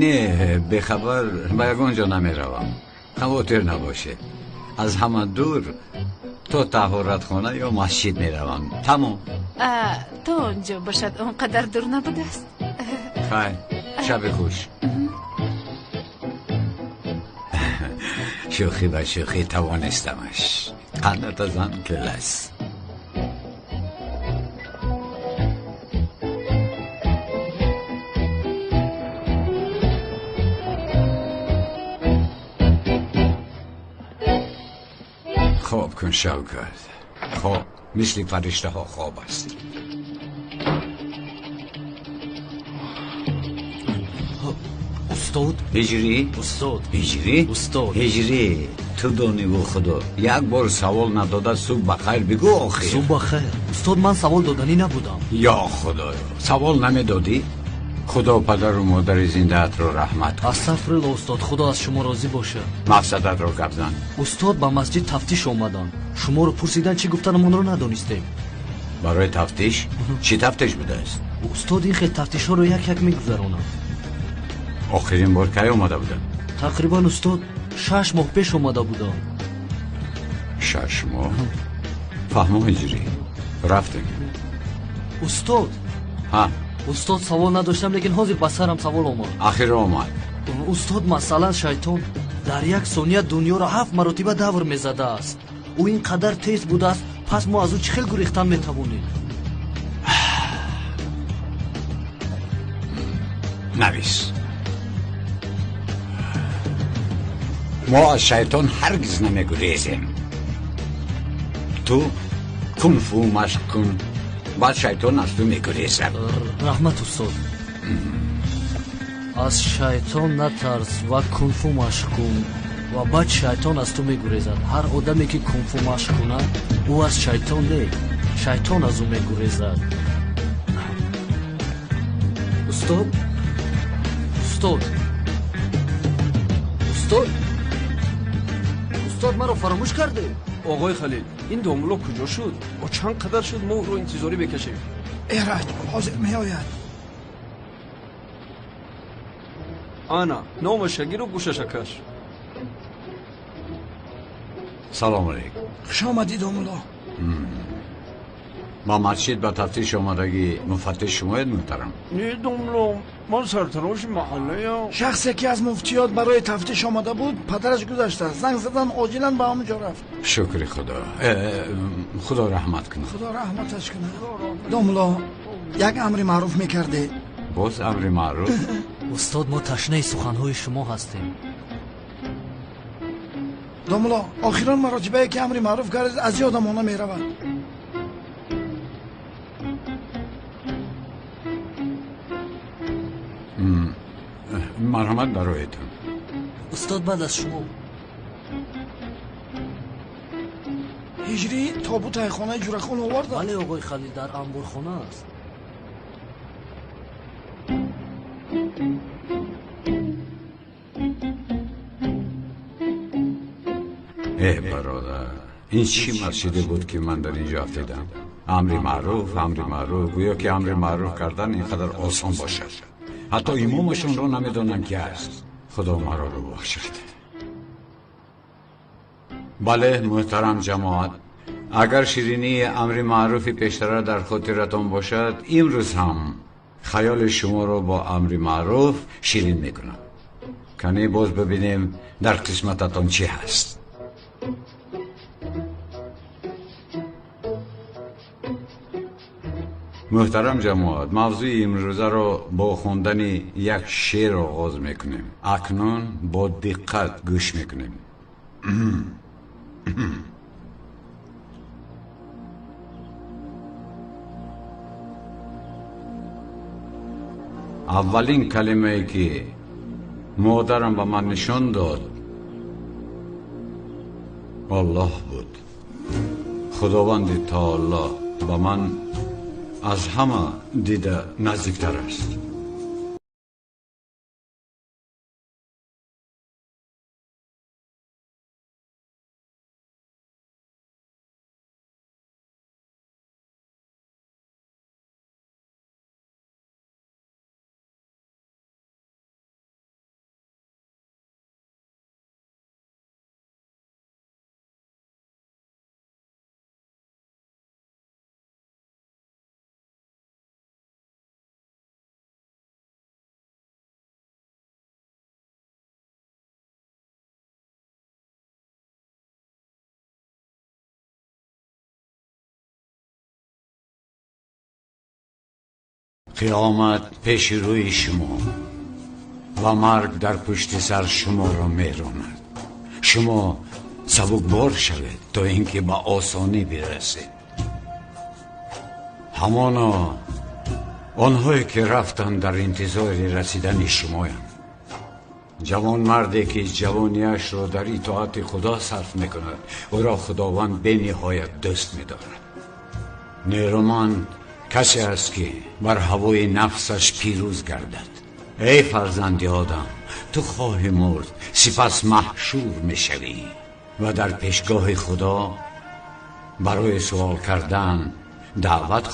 Не, бехабар ба ягон ҷо намеравам, хавотир набошед. Аз ҳама дур то таҳоратхона ё масҷид меравам, тамом. То он ҷо бошад, он қадар дур набудааст. Хайр, шаби хуш. Шӯхӣ ба шӯхӣ тавонистамаш. Қандата зан келас. Хоб кун, Шавкат, хоб, мисли фариштаҳо хоб аст. Устод. Ҳиҷрӣ. Устод. Ҳиҷрӣ. Устод. Ҳиҷрӣ, ту дониву худо як бор савол надода субҳ ба хайр бигӯ охир. Субҳ ба хайр, устод. Ман савол доданӣ набудам. Ё худоё, савол намедодӣ? Худо падару модари зиндаатро раҳмат кунад. Астағфирулло, устод, худо аз шумо розӣ бошад. Мақсадатро гап зан. Устод, ба масҷид тафтиш омаданд, шуморо пурсидан, чӣ гуфтанамонро надонистем. Барои тафтиш? Чӣ тафтиш будааст? Устод, ин хел тафтишҳоро як як мегузаронанд. Охирин бор кай омада буданд? Тақрибан, устод, 6 моҳ пеш омада будам. 6 моҳ? Фаҳмо, Ҳиҷрӣ, рафтем. Устод. Ҳа. Устод, савол надоштам, лекин ҳозир ба сарам савол омад. Ахир омад. Устод, масалан, шайтон дар як сония дунёро ҳафт маротиба давр мезадааст. Ӯ ин қадар тез будааст, пас мо аз ӯ чӣ хел гурехтан метавонем? Навис, мо аз шайтон ҳаргиз намегурезем. Ту кунфу машқ кун, баъд шайтон аз ту мегурезад. Раҳмат, устод. Аз шайтон натарс ва кунфу машқ кун ва баъд шайтон аз ту мегурезад. Ҳар одаме ки кунфу машқ кунад, ӯ аз шайтон не, шайтон аз ӯ мегурезад. Устод, устод, устод, устод, маро фаромӯш кардед? Оғои Халил, ин домулло куҷо шуд? Мо чанд қадар шуд, мо ӯро интизорӣ мекашем. Эраҷ ҳозир меояд. Ана номаша гиру гӯшаша каш. Салом алейкум. Хуш омадӣ, домулло. Ба масҷид ба тафтиш омадагӣ муфаттиш шумоед, муҳтарам? Не, домулло, ман сартароши маҳаллаям. Шахсе ки аз муфтиёт барои тафтиш омада буд, падараш гузаштааст, занг задан, оҷилан ба ҳамон ҷо рафт. Шукри худо. Худо раҳмат кунад. Худо раҳматаш кунад. Домулло, як амри маъруф мекардед. Боз амри маъруф? Устод, мо ташнаи суханҳои шумо ҳастем. Домулло, охирон маротибае ки амри маъруф кардед, аз ёдам она меравад. Марҳамат, бароятон. Устод, баъд аз шумо. Ҳиҷрӣ, тобутаи хонаи Ҷурахон оварда? Бале, оғои Халил, дар анборхона аст. Э, бародар. Ин чӣ масҷиде буд, ки ман дар инҷо афтидам? Амри маъруф, амри маъруф, гӯё ки амри маъруф кардан ин қадар осон бошад. Ҳатто имомашонро намедонам ки аст. Худо маро бибахшад. Бале, муҳтарам ҷамоат, агар ширинии амри маъруфи пештара дар хотиратон бошад, имрӯз ҳам хаёли шуморо бо амри маъруф ширин мекунам. Кане боз бибинем дар қисмататон чӣ ҳаст. Муҳтарам ҷамоат, мавзӯи имрӯзаро бо хондани як шеър оғоз мекунем. Акнун бо диққат гӯш мекунем. Аввалин калимае ки модарам ба ман нишон дод, Аллоҳ буд. Худованди таоло ба ман аз ҳама дида наздиктар аст. Қиёмат пеши рӯи шумо ва марг дар пушти сар шуморо меронад. Шумо сабукбор шавед то ин ки ба осонӣ бирасед. Ҳамоно онҳое ки рафтанд дар интизори расидани шумоянд. Ҷавонмарде ки ҷавониашро дар итоати Худо сарф мекунад, ӯро Худованд бениҳоят дӯст медорад. Нерӯманд касе аст ки бар ҳавои нафсаш пирӯз гардад. Эй фарзанди одам, ту хоҳӣ мурд, сипас маҳшур мешавӣ ва дар пешгоҳи Худо барои суол кардан даъват.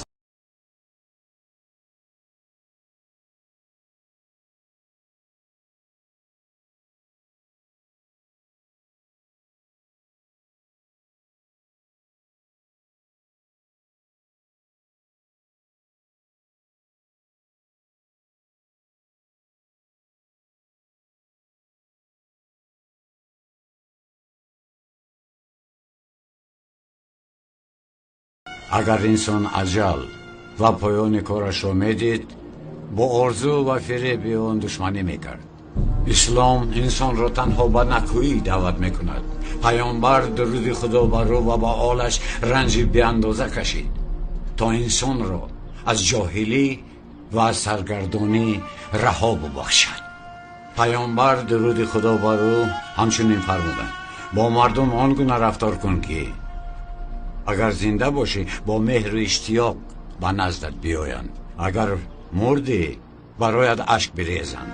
Агар инсон аҷал ва поёни корашро медид, бо орзу ва фиреби он душманӣ мекард. Ислом инсонро танҳо ба накӯӣ даъват мекунад. Паёмбар дуруди Худо бар ӯ ва ба олаш ранҷи беандоза кашид, то инсонро аз ҷоҳилӣ ва аз саргардонӣ раҳо бубахшад. Паёмбар дуруди Худо бар ӯ ҳамчунин фармуданд: бо мардум он гуна рафтор кун ки агар зинда бошӣ бо меҳру иштиёқ ба наздат биёянд, агар мурдӣ бароят ашк бирезанд.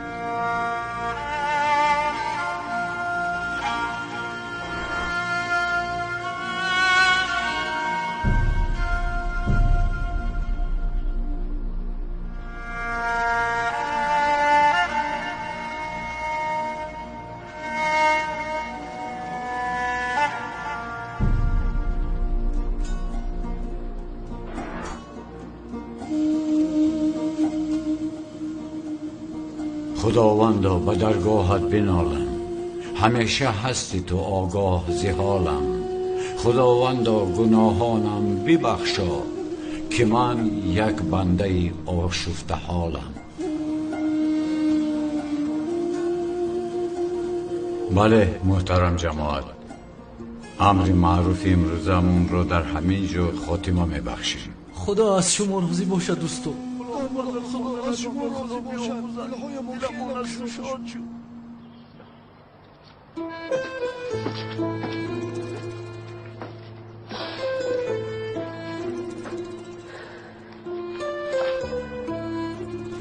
Худовандо, ба даргоҳат биналам, ҳамеша ҳасти ту огаҳ зи ҳолам. Худовандо, гуноҳонам бибахшо, ки ман як бандаи ошуфтаҳолам. Бале, муҳтарам ҷамоат, амри маъруфи имрӯзамонро дар ҳамин ҷо хотима мебахшем. Худо аз шумо розӣ бошад, дӯсто.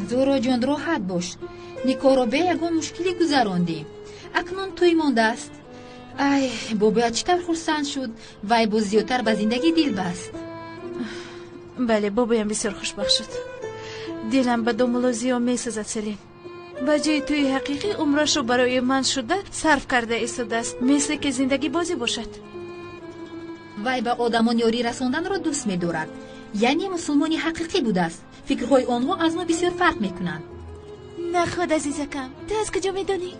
Зӯроҷон, роҳат бош. Никоҳро бе ягон мушкилӣ гузарондем. Акнун тӯй мондааст. Ай, бобоят чӣ тавр хурсанд шуд. Вай боз зиёдтар ба зиндагӣ дил баст. Бале, бобоям бисёр хушбахт шуд. Дилам ба домулло Зиё месӯзад, Селин. Ба ҷои тӯи ҳақиқӣ умрашро барои ман шуда сарф карда истодааст, мисле ки зиндагӣ бозӣ бошад. Вай ба одамон ёрӣ расонданро дӯст медорад. Яъне мусулмони ҳақиқӣ будааст. Фикрҳои онҳо аз мо бисёр фарқ мекунанд. Наход, азизакам, ту аз куҷо медонӣ?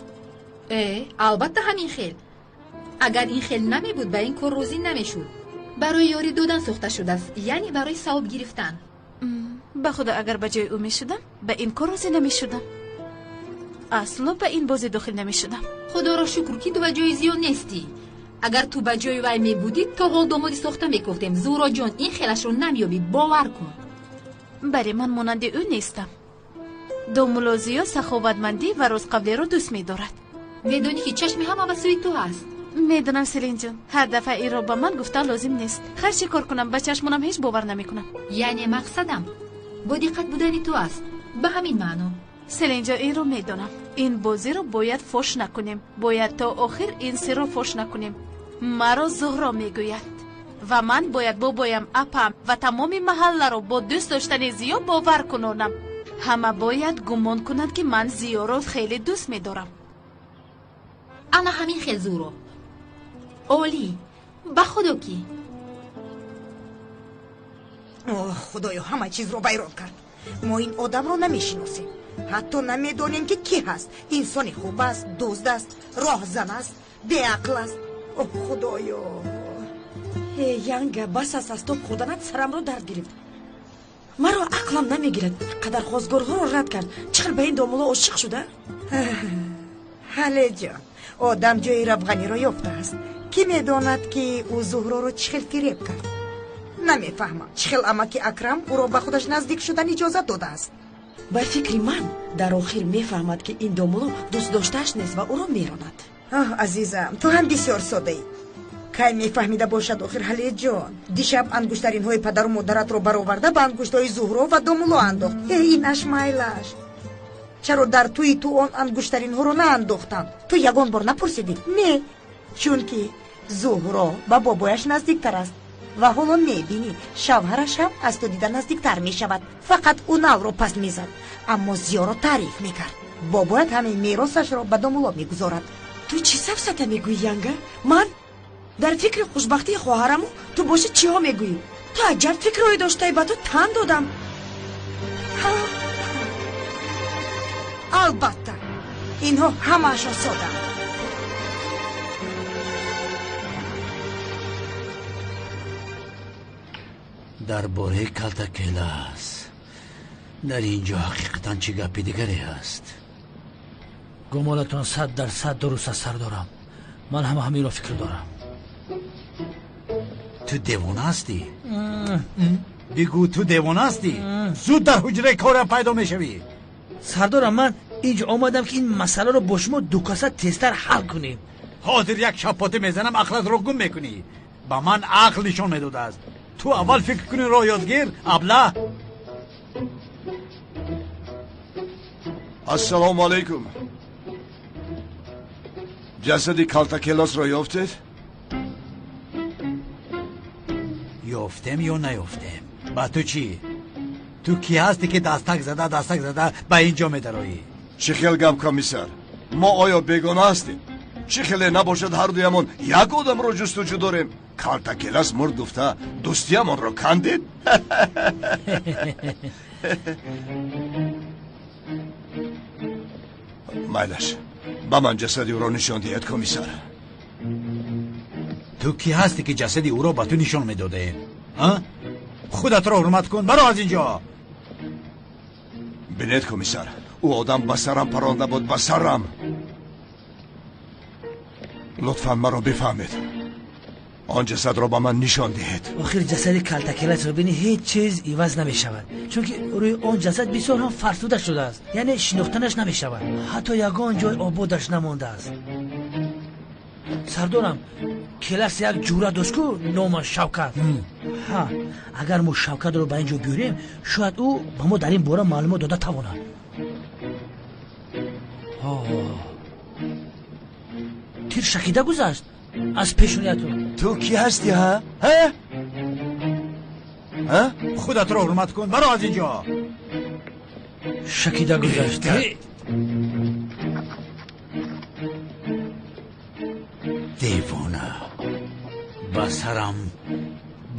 Албатта ҳамин хел. Агар ин хел намебуд, ба ин кор розӣ намешуд. Барои ёрӣ додан сохта шудааст, яъне барои савоб гирифтан. Ба худо, агар ба ҷои ӯ мешудам, ба ин кор розӣ намешудам. Асло ба ин бозӣ дохил намешудам. Худоро шукр, ки ту ба ҷои Зиё нестӣ. Агар ту ба ҷои вай мебудӣ, то ҳол домоди сохта мекофтем. Зуҳроҷон, ин хелашро намеёбӣ, бовар кун. Бале, ман монанди ӯ нестам. Домулло Зиё саховатмандӣ ва ростқавлиро дӯст медорад. Медонӣ, ки чашми ҳама ба сӯи ту ҳаст. Медонам, Селинҷон, ҳар дафъа инро ба ман гуфтан лозим нест. Хар чӣ кор кунам, ба чашмонам ҳеҷ бовар намекунам. Яъне мақсадам бо диққат будани ту аст. Ба ҳамин маъно. Селинҷон, инро медонам. Ин бозиро бояд фош накунем. Бояд то охир ин сирро фош накунем. Маро Зуҳро мегӯяд. Ва ман бояд бобоям, апам ва тамоми маҳалларо бо дӯст доштани Зиё бовар кунонам. Ҳама бояд гумон кунанд, ки ман Зиёро хеле дӯст медорам. Ана ҳамин хел, Зуҳро. Олӣ, ба худо ки. Оҳ, худоё, ҳама чизро вайрон кард. Мо ин одамро намешиносем. Ҳатто намедонем, ки кӣ ҳаст. Инсони хуб аст, дузд аст, роҳзан аст, беақл аст. Оҳ, худоё. Э, Янга, бас аст аз тоб хӯрданат, сарамро дард гирифт. Маро ақлам намегирад. Қадар хозгорҳоро рад кард, чӣ хел ба ин домулло ошиқ шуда? Ҳалеҷон, одам ҷои равғаниро ёфтааст. Кӣ медонад, ки ӯ Зуҳроро чӣ хел фиреб кард? Намефаҳмам, чӣ хел амаки Акрам ӯро ба худаш наздик шудан иҷозат додааст. Ба фикри ман, дар охир мефаҳмад, ки ин домулло дӯстдоштааш нест ва ӯро меронад. Оҳ, азизам, ту ҳам бисёр содаӣ. Кай мефаҳмида бошад охир, Ҳалеҷон? Дишаб ангуштаринҳои падару модаратро бароварда ба ангуштҳои Зуҳро ва домулло андохт. Э, инаш майлаш. Чаро дар тӯи ту он ангуштаринҳоро наандохтанд? Ту ягон бор напурсидӣ? Не, чунки Зуҳро ба бобояш наздиктар аст. Ва ҳоло мебинӣ, шавҳараш ҳам аз ту дида наздиктар мешавад. Фақат ӯ налро паст мезад, аммо Зиёро таъриф мекард. Бобоят ҳамаи меросашро ба домулло мегузорад. Ту чӣ сафсата мегӯӣ, Янга? Ман дар фикри хушбахтии хоҳараму, ту боши чиҳо мегӯӣ? Ту аҷаб фикрҳое доштаӣ, ба ту тан додам. Албатта, инҳо ҳамаашон содаанд. Дар бораи калтакелас дар ин ҷо ҳақиқатан чӣ гапи дигаре ҳаст? Гумонатон 100% дуруст аст, сардорам. Ман ҳама ҳаминро фикр дорам. Ту девона ҳастӣ? Бигӯ, ту девона ҳастӣ? Зуд дар ҳуҷраи корам пайдо мешавӣ. Сардорам, ман инҷо омадам, ки ин масъаларо бо шумо дукаса тезтар ҳал кунем. Ҳозир як шапота мезанам, ақлатро гум мекунӣ. Ба ман ақл нишон медодааст. Ту аввал фикр кунӣ, роҳ ёдгир, аблаҳ. Ассалому алайкум. Ҷасади калтакелосро ёфтед? Ёфтем ё наёфтем, ба ту чӣ? Ту кӣ ҳастӣ, ки дастак зада дастак зада ба ин ҷо медароӣ? Чӣ хел гап, комиссар? Мо оё бегона ҳастем? Чӣ хеле набошад, ҳардуямон як одамро ҷустуҷӯ дорем. Калтакелас мурд гуфта, дӯстиямонро кандед? Майлаш, ба ман ҷасади ӯро нишон диҳед, комиссар. Ту кӣ ҳастӣ, ки ҷасади ӯро ба ту нишон медодаем? Худатро ҳурмат кун, баро аз ин ҷо. Бинед, комиссар, ӯ одам ба сарам паронда буд, ба сарам. Лутфан маро бифаҳмед, он ҷасадро ба ман нишон диҳед. Охир ҷасади калтакеласро бини, ҳеҷ чиз иваз намешавад, чунки рӯи он ҷасад бисёр ҳам фарсуда шудааст, яъне шинохтанаш намешавад. Ҳатто ягон ҷой ободаш намондааст. Сардорам, келас як ҷура дошт ку, номаш Шавкат. Ҳа, агар мо Шавкатро ба ин ҷо биёрем, шояд ӯ ба мо дар ин бора маълумот дода тавонад. Тир шакида гузашт. Аз пешониятон. Ту кӣ ҳастӣ, ҳа? Ҳа? Ҳа? Худатро ҳурмат кун, баро аз инҷо. Шакида гузашт. Девона, ба сарам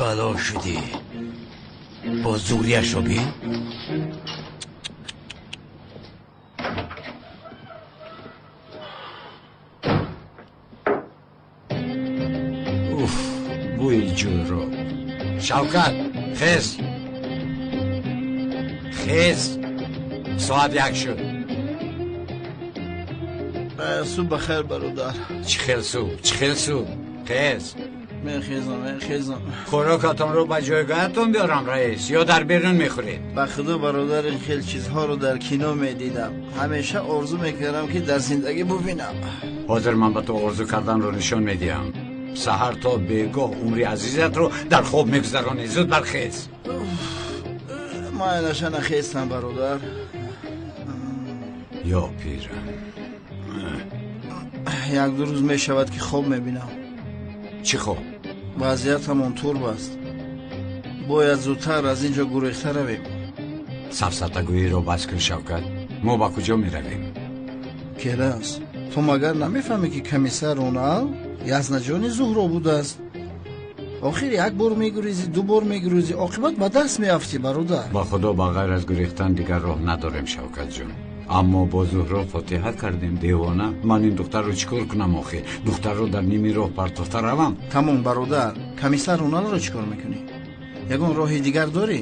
бало шудӣ. Бо зӯрияшро бин. Уф, бӯи ҷӯйро. Шавкат, хез, хез, соат 1 шуд. Субҳ бахайр, бародар. Чӣ хел субҳ, чӣ хел субҳ? Хез. Мехезам, мехезам. Хӯрокатонро ба ҷойгоҳатон биёрам, раис, ё дар берун мехӯред? Ба худо, бародар, ин хел чизҳоро дар кино медидам. Ҳамеша орзу мекардам, ки дар зиндагӣ бубинам. Ҳозир ман ба ту орзу карданро нишон медиҳам. Саҳар то бегоҳ умри азизатро дар хоб мегузаронӣ. Зуд бархез. Майнаша нахестам, бародар. Ё пирам. 1-2 рӯз мешавад, ки хоб мебинам. Чӣ хоб? Вазъиятамон турб аст. Бояд зудтар аз ин ҷо гурехта равем. Сафсатагӯиро бас кун, Шавкат. Мо ба куҷо меравем? Келас, ту магар намефаҳмӣ, ки комиссар Ронал язнаҷони Зуҳро будааст? Охир як бор мегурезӣ, ду бор мегурезӣ, оқибат ба даст меафтӣ, бародар. Ба худо, ба ғайр аз гурехтан дигар роҳ надорем, Шавкатҷон. Аммо бо Зуҳро фотиҳа кардем, девона. Ман ин духтарро чӣ кор кунам охир? Духтарро дар ними роҳ партофта равам? Тамом, бародар. Комиссар Роналро чӣ кор мекунӣ? Ягон роҳи дигар дорӣ?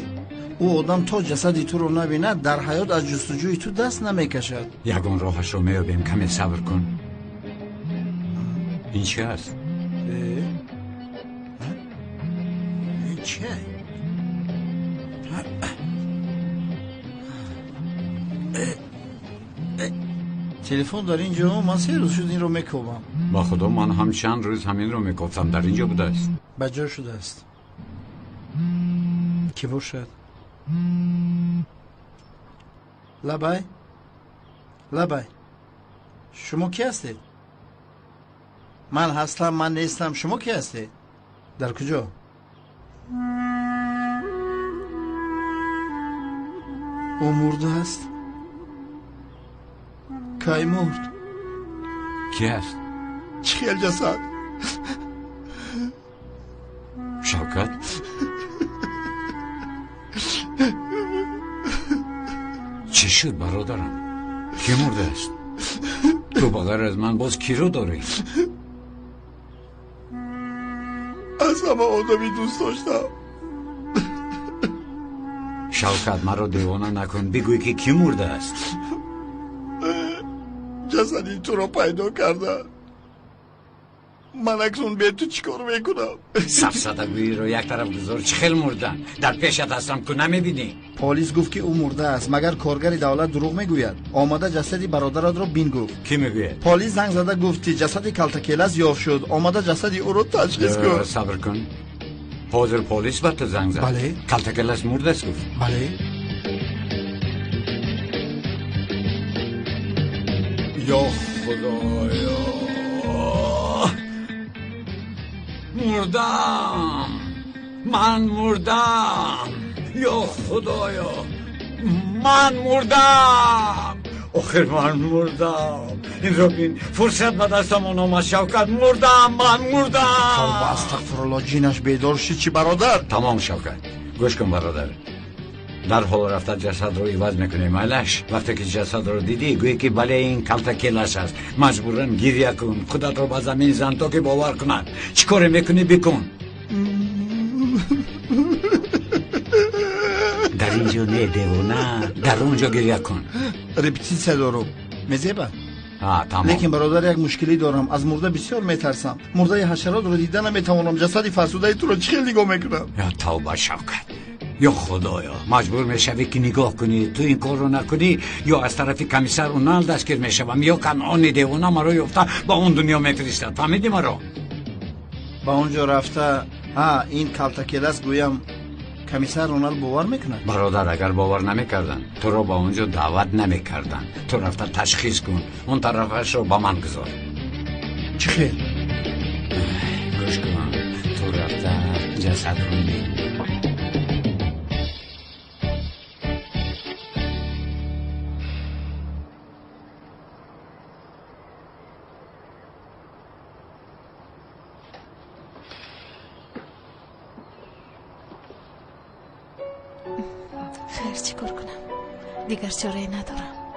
Ӯ одам то ҷасади туро набинад, дар ҳаёт аз ҷустуҷӯи ту даст намекашад. Ягон роҳашро меёбем, каме сабр кун. Ин чи аст? Ин чи? Телефон дар ин ҷо, ман 3 рӯз шуд инро мекобам. Ба худо, ман ҳам чанд рӯз ҳаминро мекофтам, дар ин ҷо будааст. Ба ҷо шудааст. Кӣ бошад? Лабай, лабай, шумо кӣ ҳастед? Ман ҳастам, ман нестам. Шумо кӣ ҳастед? Дар куҷо? Ӯ мурдааст? Кай мурд? Кӣ аст? Чӣ хел ҷасад? Шавкат? Чӣ шуд, бародарам? Кӣ мурдааст? Ту ба ғайр аз ман боз киро дорӣ? Аз ҳама одами дӯст доштам. Шавкат, маро девона накун. Бигӯй, ки кӣ мурдааст? Ҷасади туро пайдо карда. Ман акнун бе ту чӣ кор мекунам? Сафсатагӯиро як тараф гузор. Чӣ хел мурдан? Дар пешат ҳастам, ку намебинӣ? Полис гуфт, ки ӯ мурдааст. Магар коргари давлат дурӯғ мегӯяд? Омада ҷасади бародаратро бин гуфт. Кӣ мегӯяд? Полис занг зада гуфт, ки ҷасади калтакелас ёфт шуд. Омада ҷасади ӯро ташхис кун. Сабр кун. Ҳозир полис ба ту занг зад? Бале. Калтакелас мурдааст гуфт? Бале. Ё худоё, мурдам, ман мурдам. Ё худоё, ман мурдам. Охир ман мурдам. Инро бин, фурсат ба дастамон омад, Шавкат. Мурдам, ман мурдам. Тавба, астағфирулло, ҷинаш бедор шуд чӣ, бародар? Тамом, Шавкат, гӯш кун, бародар. Дарҳол рафта ҷасадро иваз мекунем, айлаш. Вақте ки ҷасадро дидӣ, гӯе ки бале, ин калтакелаш аст. Маҷбуран гиря кун, худатро ба замин зан, то ки бовар кунанд. Чӣ коре мекунӣ, бикун. Дар ин ҷо не, девона, дар он ҷо гиря кун. Репетитсия дорум, мезеба? Тамом. Лекин, бародар, як мушкилӣ дорам. Аз мурда бисёр метарсам. Мурдаи ҳашаротро дида наметавонам. Ҷасади фарсудаи туро чӣ хел нигоҳ мекунам? Ё тавба, Шавкат, ё худоё, маҷбур мешавӣ, ки нигоҳ кунӣ. Ту ин корро накунӣ, ё аз тарафи комиссар Унал дастгир мешавам, ё Канъони девона маро ёфта ба он дунё мефиристад. Фаҳмидӣ маро? Ба он ҷо рафта, ҳа, ин калтакелас гӯям, комиссар Ронал бовар мекунад? Бародар, агар бовар намекарданд, туро ба он ҷо даъват намекарданд. Ту рафта ташхис кун, он тарафашро ба ман гузор. Чӣ хел? ҷасадро мебинӣ. Хайр, чӣ кор кунам? Дигар чорае надорам.